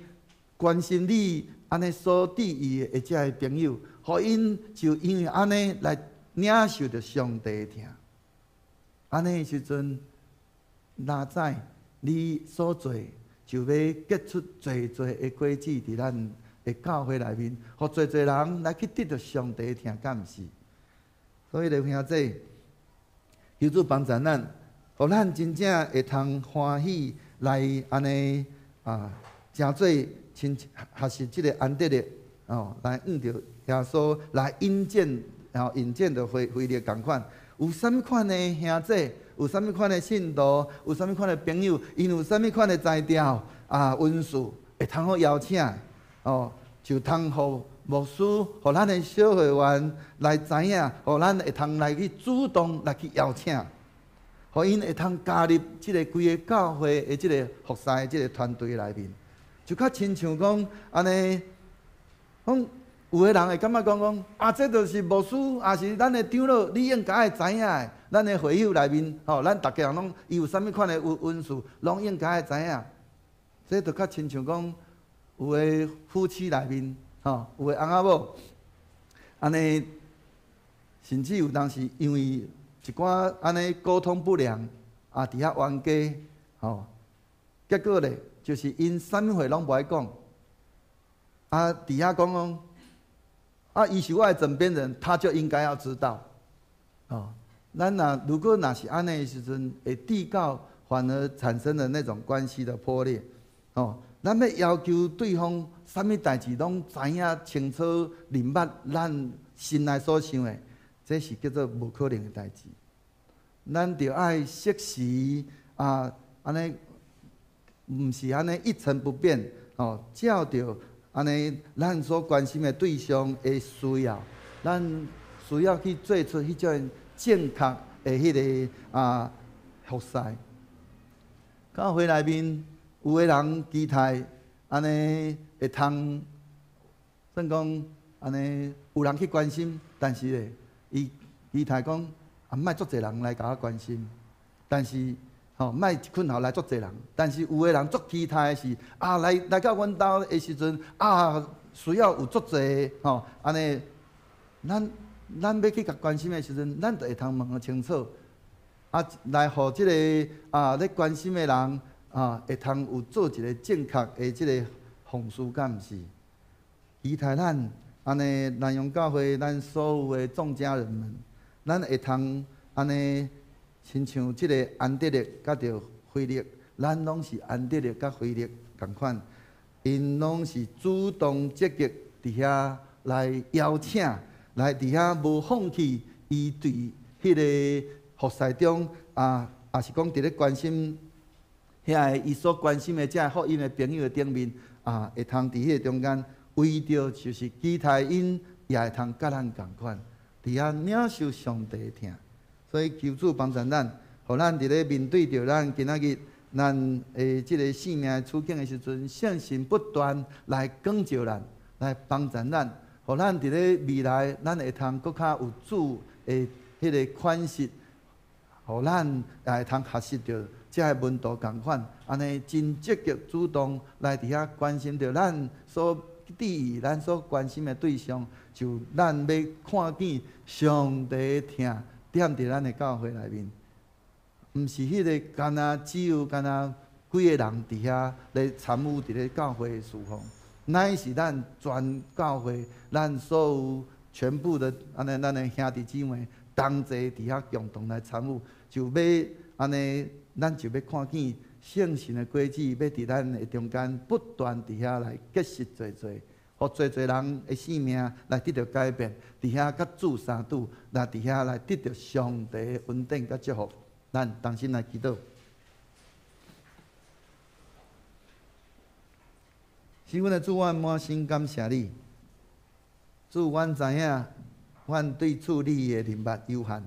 關心你，按呢所注意的這个朋友，予𪜶就因為按呢來領受著上帝的疼。按呢時陣，哪知你所做就欲結出濟濟的果子佇咱的教會內面，予濟濟人來去得著上帝的疼，敢毋是？所以咧，兄弟，求主幫助咱，予咱真正會通歡喜來按呢啊，成做親學習這个安德烈哦，來向著耶穌來引薦，吼引薦著腓腓力仝款，有啥物款的兄弟，有啥物款的信徒，有啥物款的朋友，𪜶有啥物款的才調啊，恩賜會通好邀請，哦，就通予牧師，予咱的小會員來知影，予咱會通來去主動來去邀請，予𪜶會通加入這個規个教會的這个服侍的這个團隊內面，就較親像講按呢，講有的人會感覺講講啊，這就是牧師，抑是咱的長老，你應該會知影的。咱的會友內面，吼，咱逐家人攏伊有啥物款的恩恩賜，攏應該會知影。這就較親像講，有的夫妻內面，吼，有的翁仔某，按呢，甚至有當時因為一寡按呢溝通不良，啊，佇遐冤家，吼，結果咧，就是𪜶啥物話攏無愛講，啊，佇遐講講，啊，伊是我的枕邊人，他就應該要知道，哦，咱若如果若是按呢的時陣，會締到反而產生了那種關係的破裂，哦，咱欲要求對方啥物代誌攏知影清楚、明白咱心內所想的，這是叫做無可能的代誌。咱著愛適時啊，按呢，毋是按呢一成不變，哦，照著按呢咱所關心的對象的需要，咱需要去做出彼種正確的彼个啊服侍。教會內面有的人期待按呢會通，算講按呢有人去關心，但是咧，伊期待講啊，莫足濟人來共我關心，但是吼莫一困頭來足濟人，但是有的人足期待的是啊，來來到阮兜的時陣啊，需要有足濟吼按呢，咱咱欲去共關心的時陣，咱就會通問予清楚，啊，來予這个啊咧關心的人啊，會通有做一个正確的這个奉事，敢毋是？期待咱按呢南陽教會，咱所有的眾家人們，咱會通按呢，親像這个安德烈佮著腓力，咱攏是安德烈佮腓力仝款，𪜶攏是主動積極佇遐來邀請，來佇遐無放棄伊對彼个服侍中啊，抑是講佇咧關心遐個伊所關心的這个福音的朋友的頂面啊，會通佇彼个中間為著就是期待𪜶也會通佮咱仝款，佇遐領受上帝的疼。所以求主幫助咱，予咱佇咧面對著咱今仔日咱的這个性命的處境的時陣，聖神不斷來光照咱，來幫助咱，予咱佇咧未來，咱會通閣較有主的彼个款式，予咱也會通學習著這个門徒仝款，按呢真積極主動來佇遐關心著咱所注意、咱所關心的對象，就咱欲看見上帝的疼踮佇咱的教會內面，毋是彼个干焦只有干焦幾个人佇遐咧參與佇咧教會的事奉，乃是咱全教會，咱所有全部的按呢，咱的兄弟姊妹同齊佇遐共同來參與，就欲按呢，咱就欲看見聖神的果子，欲佇咱的中間不斷佇遐來結實濟濟，予濟濟人的性命來得著改變，佇遐佮主相拄，來佇遐來得著上帝的恩典佮祝福。咱同心來祈禱。是阮的主，阮滿心感謝你。主，阮知影，阮對主你的認捌有限，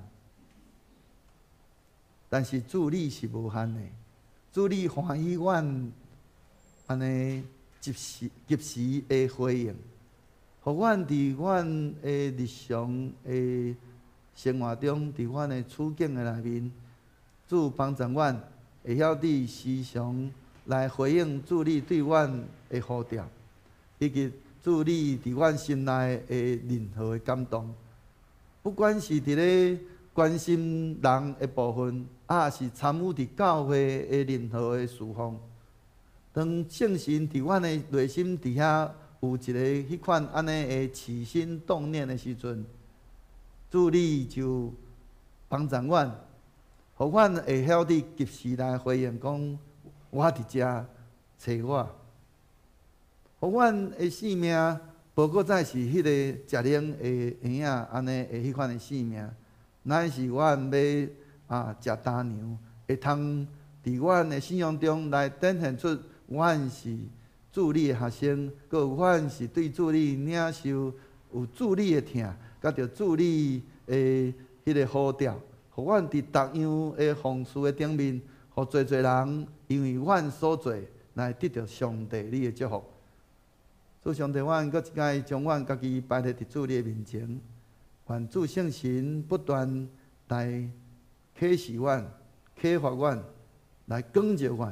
但是主你是無限的。主你歡喜阮按呢及時及時的回應，予阮佇阮的日常的生活中，佇阮的處境的內面，主幫助阮會曉得時常來回應主你對阮的呼召，以及主你佇阮心內的任何的感動，不管是佇咧關心人的部分，抑是參與佇教會的任何的事奉，當聖神佇阮的內心佇遐有一个彼款按呢的起心動念的時陣，主你就幫助阮，予阮會曉得及時來回應，講我佇遮，揣我，予阮的性命無閣再是彼個食奶的嬰仔按呢的彼款的性命，乃是阮欲食乾糧，會通佇阮的信仰中來展現出阮是主你的學生，閣有阮是對主你領受有主你的疼，佮著主你的彼個呼召，予阮佇逐樣的風事的頂面，予濟濟人因為阮所做來得著上帝你的祝福。主上帝，阮閣一擺將阮家己擺佇佇主你的面前，願主聖神不斷來啟示阮、啟發阮、來光照阮，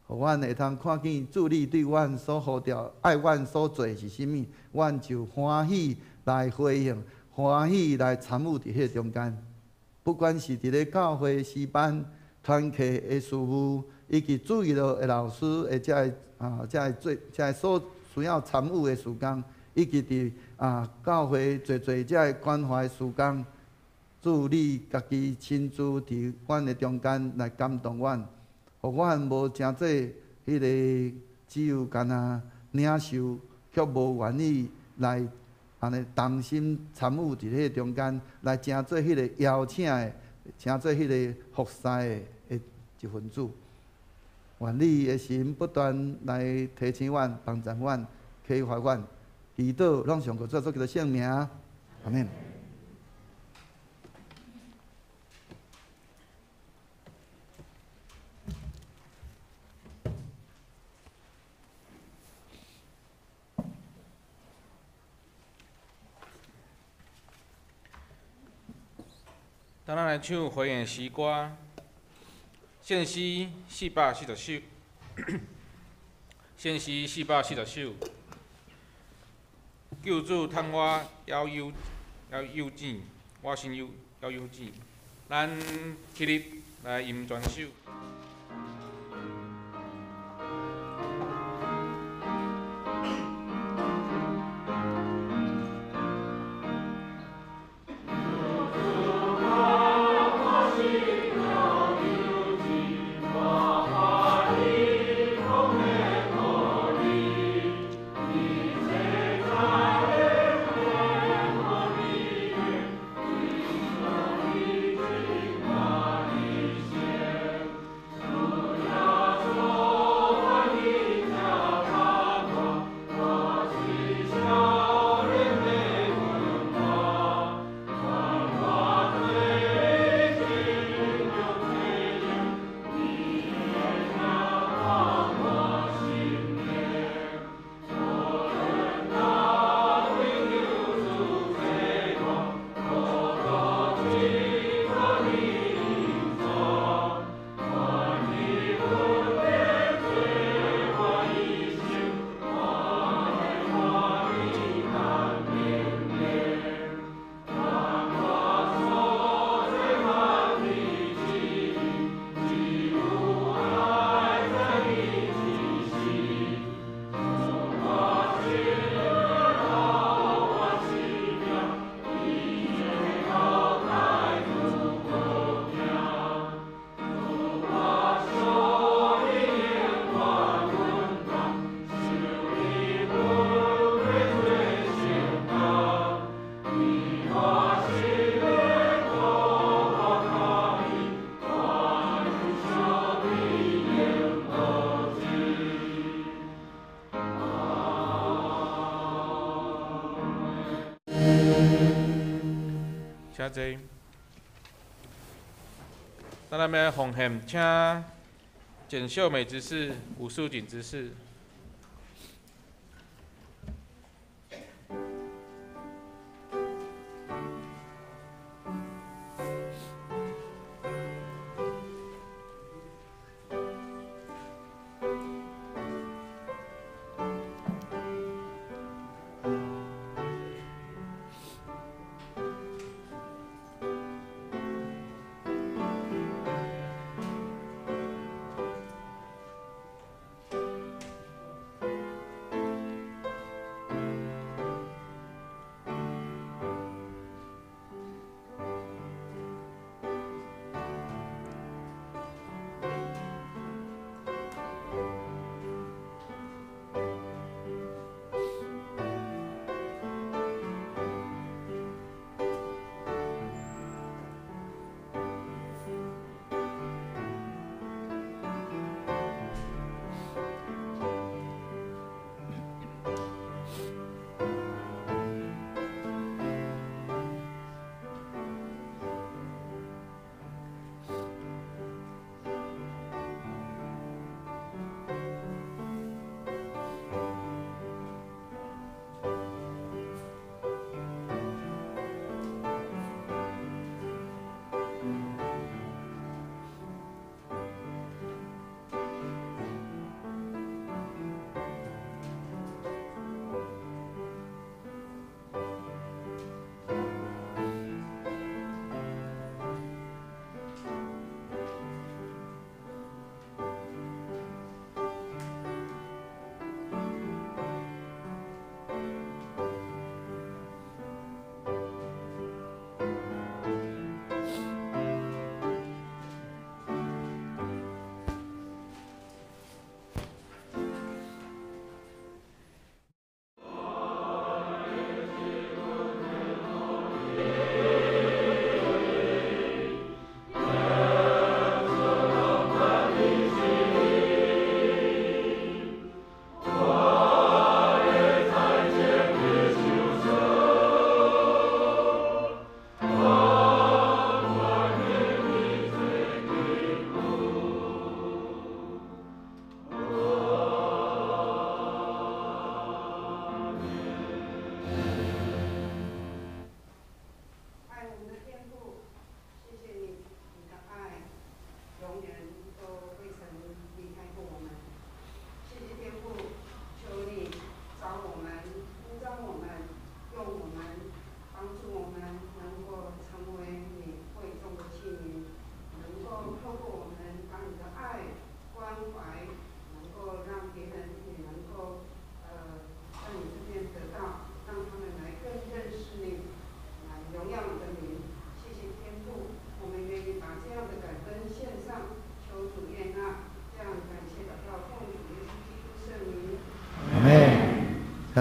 予阮會通看見主你對阮所呼召、愛阮所做的是啥物，阮就歡喜來回應，歡喜來參與佇彼個中間。不管是佇咧教會詩班、團契的事務，以及主日學的老師的這个這个做這个所需要參與的事工，以及佇教會濟濟這个關懷事工，主你家己親自佇阮的中間來感動阮，予阮無成做彼个只有干焦領受，卻無願意來按呢同心參與佇彼個中間，來成做彼個邀請的，成做彼個服侍的一份子。願你的神不斷來提醒阮、幫助阮、啟發阮，祈禱攏奉主耶穌基督聖名，阿們。等咱來唱回應詩歌，獻詩440首，獻詩440首。救主趁我猶幼猶幼稚，我心猶猶幼稚，咱起立來吟全首。請坐。咱來欲奉獻，請簡秀美執事、吳素錦執事。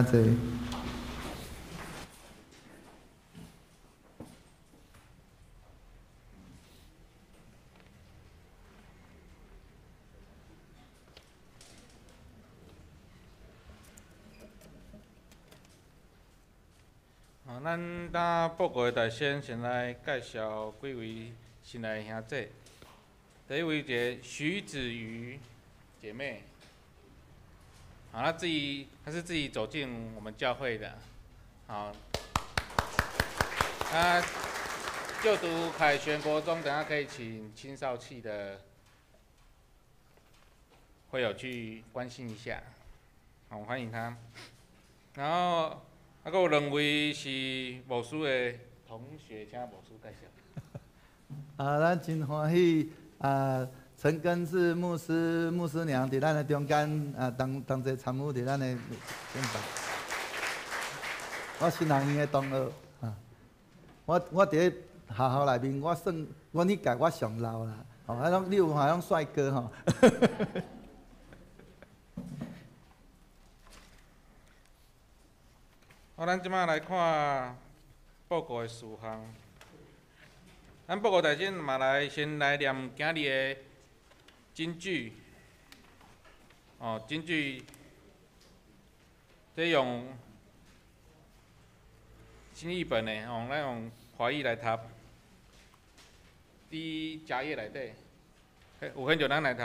感谢。咱今报告的大先，先来介绍几位新来的兄姐。第一位一个徐子瑜姐妹，啊，她是自己走进我们教会的，好，她就读凯旋国中，等下可以请青少器的会友去关心一下，好，欢迎她。然后。啊，阁有两位是牧师的同学，请牧师介绍。啊，咱真欢喜啊！陈根志牧师、牧师娘伫咱的中间啊，同同齐参与伫咱的敬拜。我新学院的同学啊，我伫咧学校内面，我算阮彼届我上老啦。吼，啊，拢你有看拢帅哥吼。好，咱这摆来看报告的事项。咱报告大先嘛来先来念今日的金句。哦，金句，这用新译本的，哦，咱用华语来读。伫家页内底，有兴趣咱来读。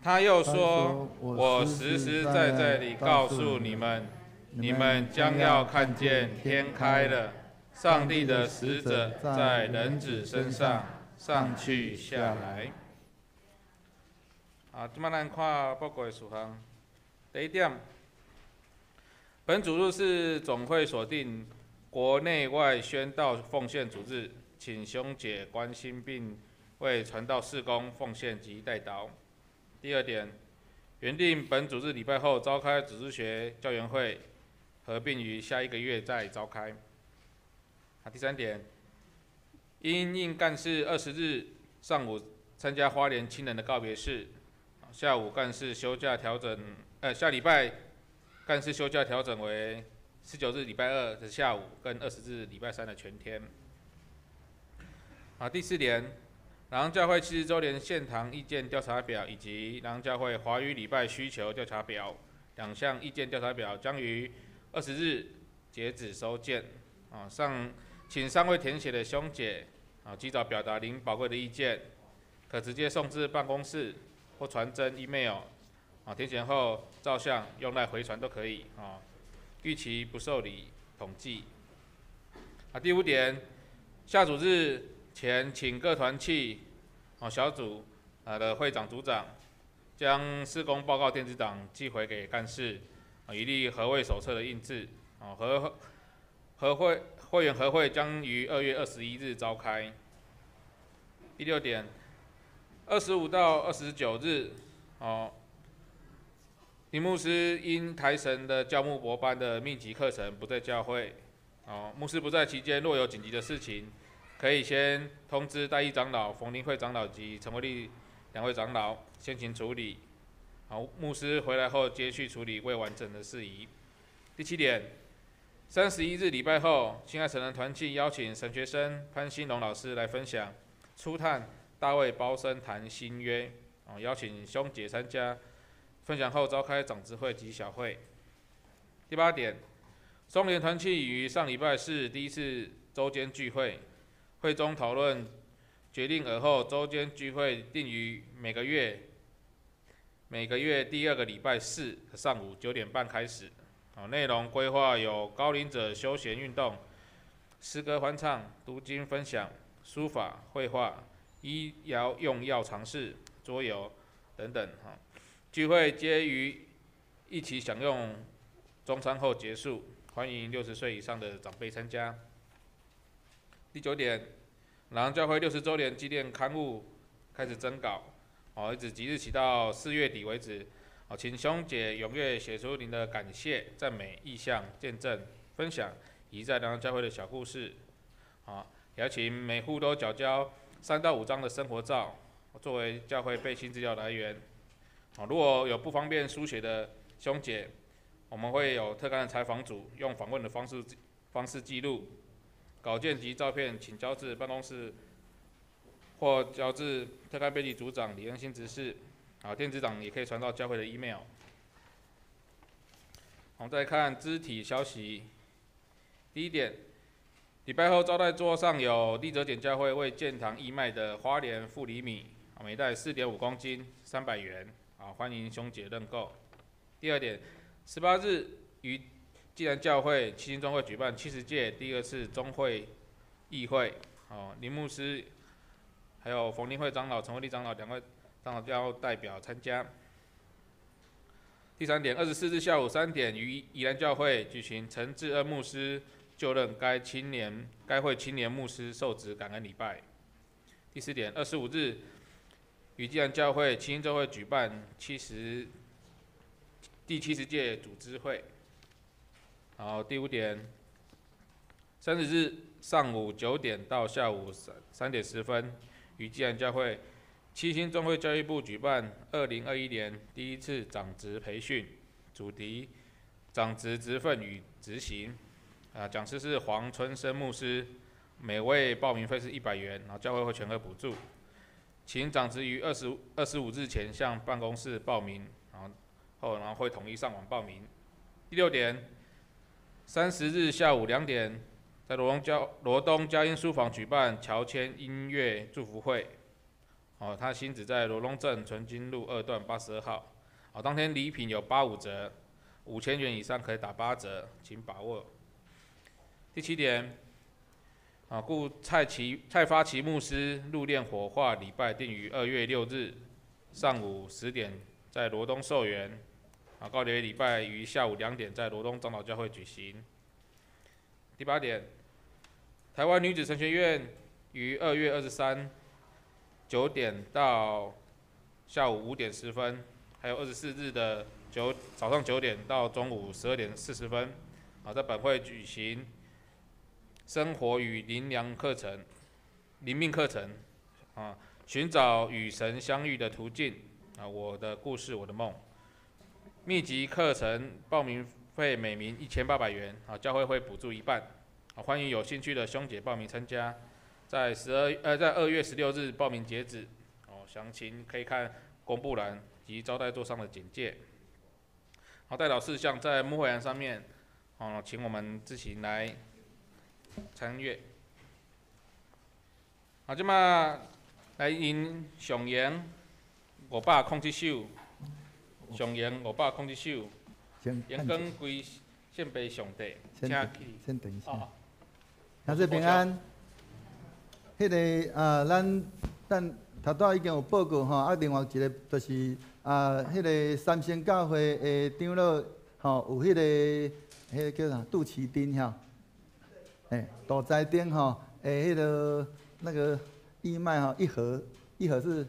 他又说：“我实实在在地告诉你们。”你们将要看见天开了，上帝的使者在人子身上上去下来。啊，这摆咱看报告的事项。第一点，本主日是总会锁定国内外宣道奉献主日，请兄姐关心并为传道事工奉献及代祷。第二点，原定本主日礼拜后召开组织学教员会。合并于下一个月再召开。啊，第三点，因应干事20日上午参加花莲亲人的告别式，下午干事休假调整，下礼拜干事休假调整为19日礼拜二的下午跟20日礼拜三的全天。啊，第四点，南教会70周年献堂意见调查表以及南教会华语礼拜需求调查表两项意见调查表将于20日截止收件，啊，请尚未填写的兄姐，啊，及早表达您宝贵的意见，可直接送至办公室或传真 email，啊，填写后照相用来回传都可以，啊，逾期不受理统计。啊，第五点，下主日前请各团契，啊，小组啊的会长组长，将施工报告电子档寄回给干事。以利合会手册的印制，啊，合会会员合会将于2月21日召开。第六点，25到29日，哦，林牧师因台神的教牧博班的密集课程不在教会，哦，牧师不在期间，若有紧急的事情，可以先通知戴义长老、冯林慧长老及陈慧丽两位长老先行处理。好，牧师回来后接续处理未完成的事宜。第七点，31日礼拜后，亲爱成人团契邀请神学生潘兴龙老师来分享初探大卫包森谈新约，邀请兄姐参加。分享后召开长执会及小会。第八点，松联团契于上礼拜四第一次周间聚会，会中讨论决定而后周间聚会定于每个月第二个礼拜四上午9点半开始。内容规划有高龄者休闲运动、诗歌欢唱、读经分享、书法、绘画、医疗用药常识、桌游等等。聚会皆于一起享用中餐后结束，欢迎60岁以上的长辈参加。第九点，南教会60周年纪念刊物开始征稿。一直即日起到4月底为止。请兄姐踊跃写出您的感谢、赞美、意向、见证、分享，以及在南洋教会的小故事。也请每户都缴交3到5张的生活照，作为教会备信资料来源。如果有不方便书写的兄姐，我們會有特刊的採訪組用訪問的方式記錄稿件及照片，請交至辦公室或交至特刊編輯組長李恩新執事。啊，電子檔也可以傳到教會的 email。我們再看肢體消息。第一點，禮拜後招待桌上有立澤簡教會為建堂義賣的花蓮富里米，每袋4.5公斤，300元，啊，歡迎兄姐認購。第二點，18日於濟南教會七星中會舉辦70屆第二次中會議會，哦，林牧師，還有馮林會長老、陳慧麗長老兩位長老要代表參加。第三點，24日下午3點於宜蘭教會舉行陳志恩牧師就任該會青年牧師受職感恩禮拜。第四點，25日於濟南教會七星中會舉辦第70屆組織會。好，第五點，30日上午9點到下午3點10分，於濟南教會七星中會教育部舉辦2021年第一次長職培訓，主題長職職分與執行。啊，講師是黃春生牧師，每位報名費是100元，然後教會會全額補助。請長職於25日前向辦公室報名，然後會統一上網報名。第六點，30日下午2點，在羅東佳音書房舉辦喬遷音樂祝福會。哦，他新址在羅東鎮純金路二段82號。哦，當天禮品有85折，5000元以上可以打8折，請把握。第七點，啊，故蔡發奇牧師入殮火化禮拜定於2月6日上午10點在羅東壽園。啊，告別禮拜於下午2點在羅東長老教會舉行。第八點，台灣女子神學院於2月23 9點到下午5點10分，還有24日的早上9點到中午12點40分，啊，在本會舉行生活與靈糧課程、靈命課程，啊，尋找與神相遇的途徑，啊，我的故事，我的夢。密集課程報名費每名1800元，啊，教會會補助一半，啊，歡迎有興趣的兄姐報名參加。在2月16日報名截止，哦，詳情可以看公布欄及招待桌上的簡介。好，代禱事項在牧會欄上面，哦，請我們自行來參閱。好，這馬來吟上言507首，上言507首，榮光歸獻俾上帝，先先等一下，兄弟平安。彼个啊，咱頭拄已經有報告吼，啊，另外一個就是啊，彼个三星教會的長老吼，有彼个叫啥杜奇丁吼，欸，杜在丁吼，欸，彼个那個義賣吼，一盒一盒是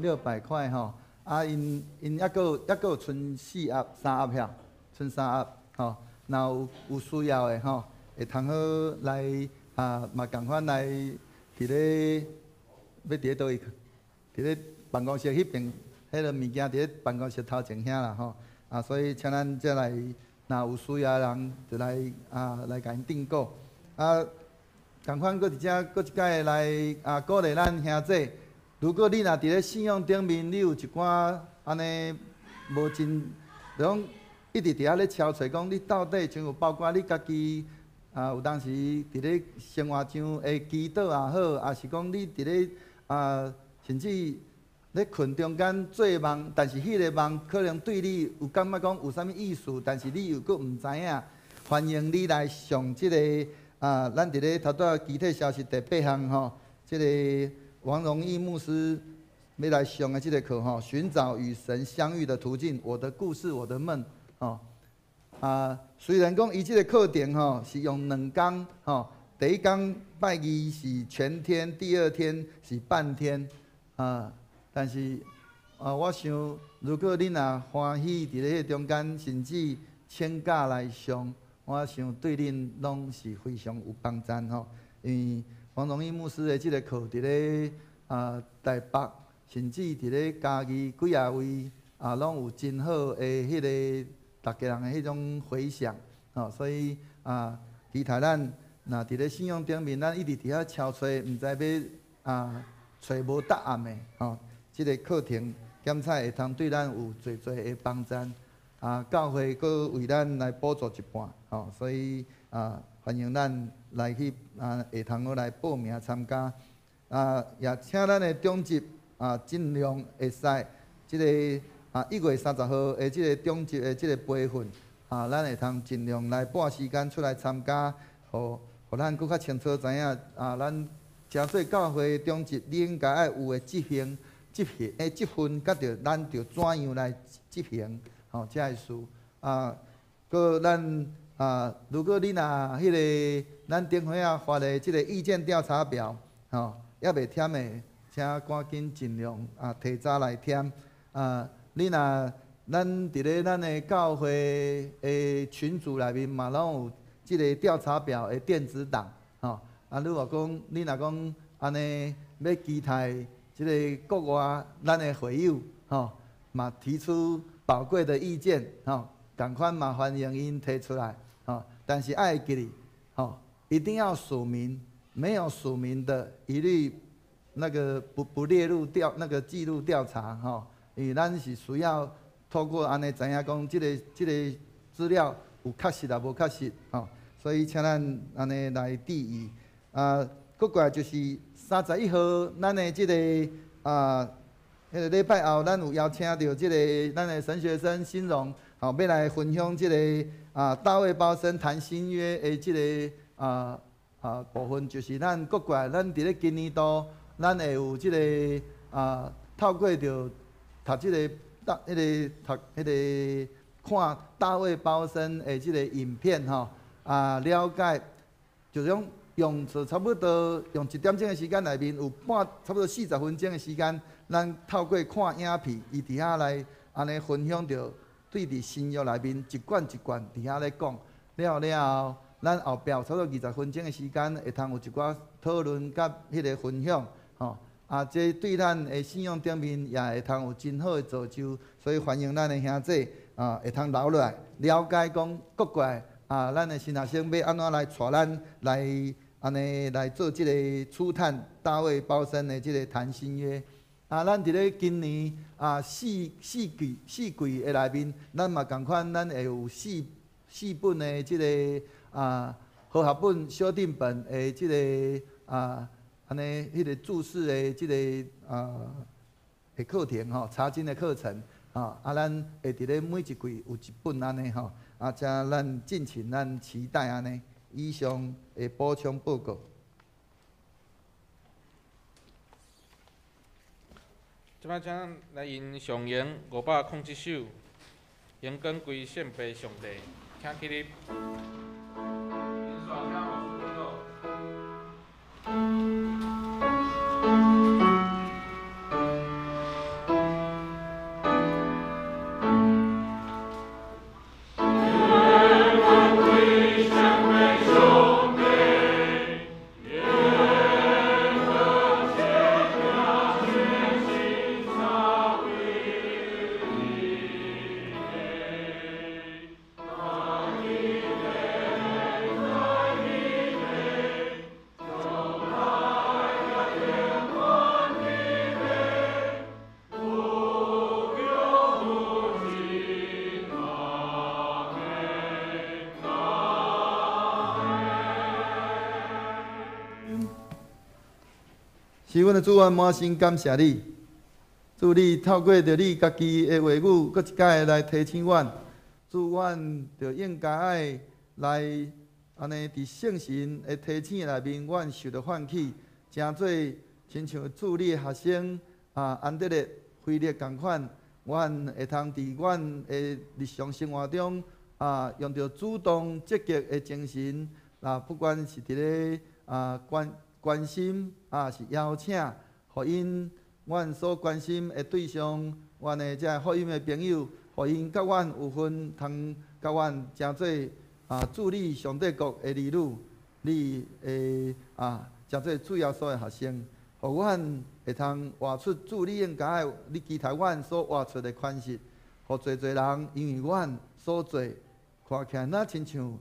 600塊吼，啊，𪜶猶閣有賰四盒三盒遐，賰三盒吼，若有需要的吼，會通好來啊，嘛仝款來。欲佇咧佗位？佇咧辦公室彼邊，彼个物件佇咧辦公室頭前遐啦吼。啊，所以請咱再來，若有需要的人，就來啊來共𪜶訂購。啊，仝款閣佇遮閣一擺來啊鼓勵咱兄弟。如果你若佇咧信仰頂面，你有一寡按呢無真，就講一直佇遐咧敲揣，講你到底像有包括你家己。啊，有當時佇咧生活上的祈禱也好，抑是講你佇咧啊，甚至咧睏中間做夢，但是彼个夢可能對你有感覺講有啥物意思，但是你又閣毋知影。歡迎你來上這个啊，咱佇咧頭拄仔肢體消息第八項吼，這个王榮義牧師欲來上的這个課吼，尋找與神相遇的途徑，我的故事，我的夢，吼。啊，雖然講伊這个課程吼是用2工吼，第一工拜二是全天，第二天是半天，啊，但是啊，我想如果恁若歡喜佇咧彼中間，甚至請假來上，我想對恁攏是非常有幫助吼。因為黃榮義牧師的這个課佇咧啊台北，甚至佇咧嘉義幾仔位啊，攏有真好的彼个。逐家人的彼種迴響，吼，所以啊，期待咱若佇咧信仰頂面，咱一直佇遐敲揣，毋知欲啊揣無答案的，吼，這个課程檢採會通對咱有濟濟的幫助，啊，教會閣為咱來補助一半，吼，所以啊，歡迎咱來去啊，會通閣來報名參加，啊，也請咱的長執啊，盡量會使這个啊1月30號的這个長執的這个培訓，啊，咱會通盡量來撥時間出來參加，予予咱閣較清楚知影啊，咱誠做教會長執，你應該愛有的執行、執行的職分，佮著咱著怎樣來執行，吼，這个事啊，閣咱啊，如果你若彼个咱頂歲仔發的這个意見調查表，吼，猶未填的，請趕緊盡量啊提早來填。啊，你若咱佇咧咱的教會的群組內面嘛，攏有這个調查表的電子檔，吼。啊，你若講，你若講按呢欲期待這个國外咱的會友，吼，嘛提出寶貴的意見，吼，仝款嘛歡迎𪜶提出來，吼。但是愛記得，吼，一定要署名，沒有署名的，一律那個不列入調那個記錄調查，吼。因為咱是需要透過按呢知影講，這个這个資料有確實抑無確實，吼。所以請咱按呢來注意。啊，閣過來就是31號，咱的這个啊，彼个禮拜後，咱有邀請著這个咱的神學生新榮，吼，欲來分享這个啊大衛鮑森談新約的這个部分，就是咱閣過來，咱佇咧今年度，咱會有這个啊透過著讀這个大彼个讀彼个看大衛鮑森的這个影片吼，啊了解，就是講。用差不多用一點鐘的時間內面，有半差不多40分鐘的時間，咱透過看影片，伊佇遐來按呢分享著，對佇新約內面一卷一卷佇遐咧講。了了後，咱後壁有差不多20分鐘的時間，會通有一寡討論佮彼个分享，吼。啊，這對咱的信仰頂面也會通有真好的造就，所以歡迎咱的兄弟啊，會通留落來了解講國外啊，咱的神學生欲按怎來帶咱來。按呢來做這個初探大衛鮑森的這个談新約啊，咱佇咧今年啊四季的內面，咱嘛仝款，咱會有四本的這个啊和合本修訂本的這个啊按呢彼个注釋的這个啊的課程吼，查經的課程吼，啊，咱會佇咧每一季有一本按呢吼，啊，請咱敬請咱期待按呢。以上的補充報告。這擺請來用上詠507首，榮光歸聖父上帝，請起立。是阮的主，阮滿心感謝你，主你透過著你家己的話語，閣一擺來提醒阮，主阮著應該愛來按呢佇聖神的提醒內面，阮受著喚起，成做親像主你的學生啊，安德烈、腓力仝款，阮會通佇阮的日常生活中啊，用著主動積極的精神啊，不管是佇咧啊關心啊，是邀請，予𪜶阮所關心的對象，阮的這福音的朋友，予𪜶佮阮有份通佮阮成做啊主你上帝國的兒女，你的啊成做主耶穌的學生，予阮會通活出主你應該愛，你期待阮所活出的款式，予濟濟人因為阮所做，看起來若親像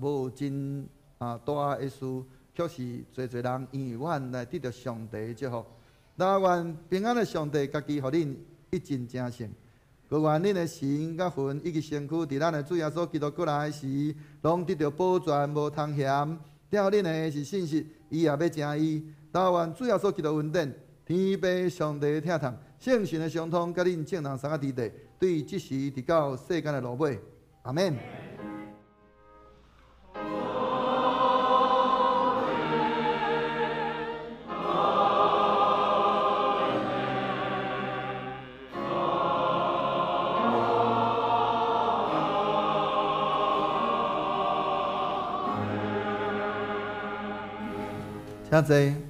無真大的事，卻是濟濟人因為阮來得著上帝的祝福。那願平安的上帝家己予恁一盡成聖，閣願恁的神佮魂以及身軀，佇咱的主耶穌基督閣來時，攏得著保全無通嫌。疼恁的是信實，伊也欲成伊。但願主耶穌基督恩典、天父上帝的疼痛、聖神的相通，佮恁眾人三個佇地，對這時直到世間的落尾。阿們。請坐。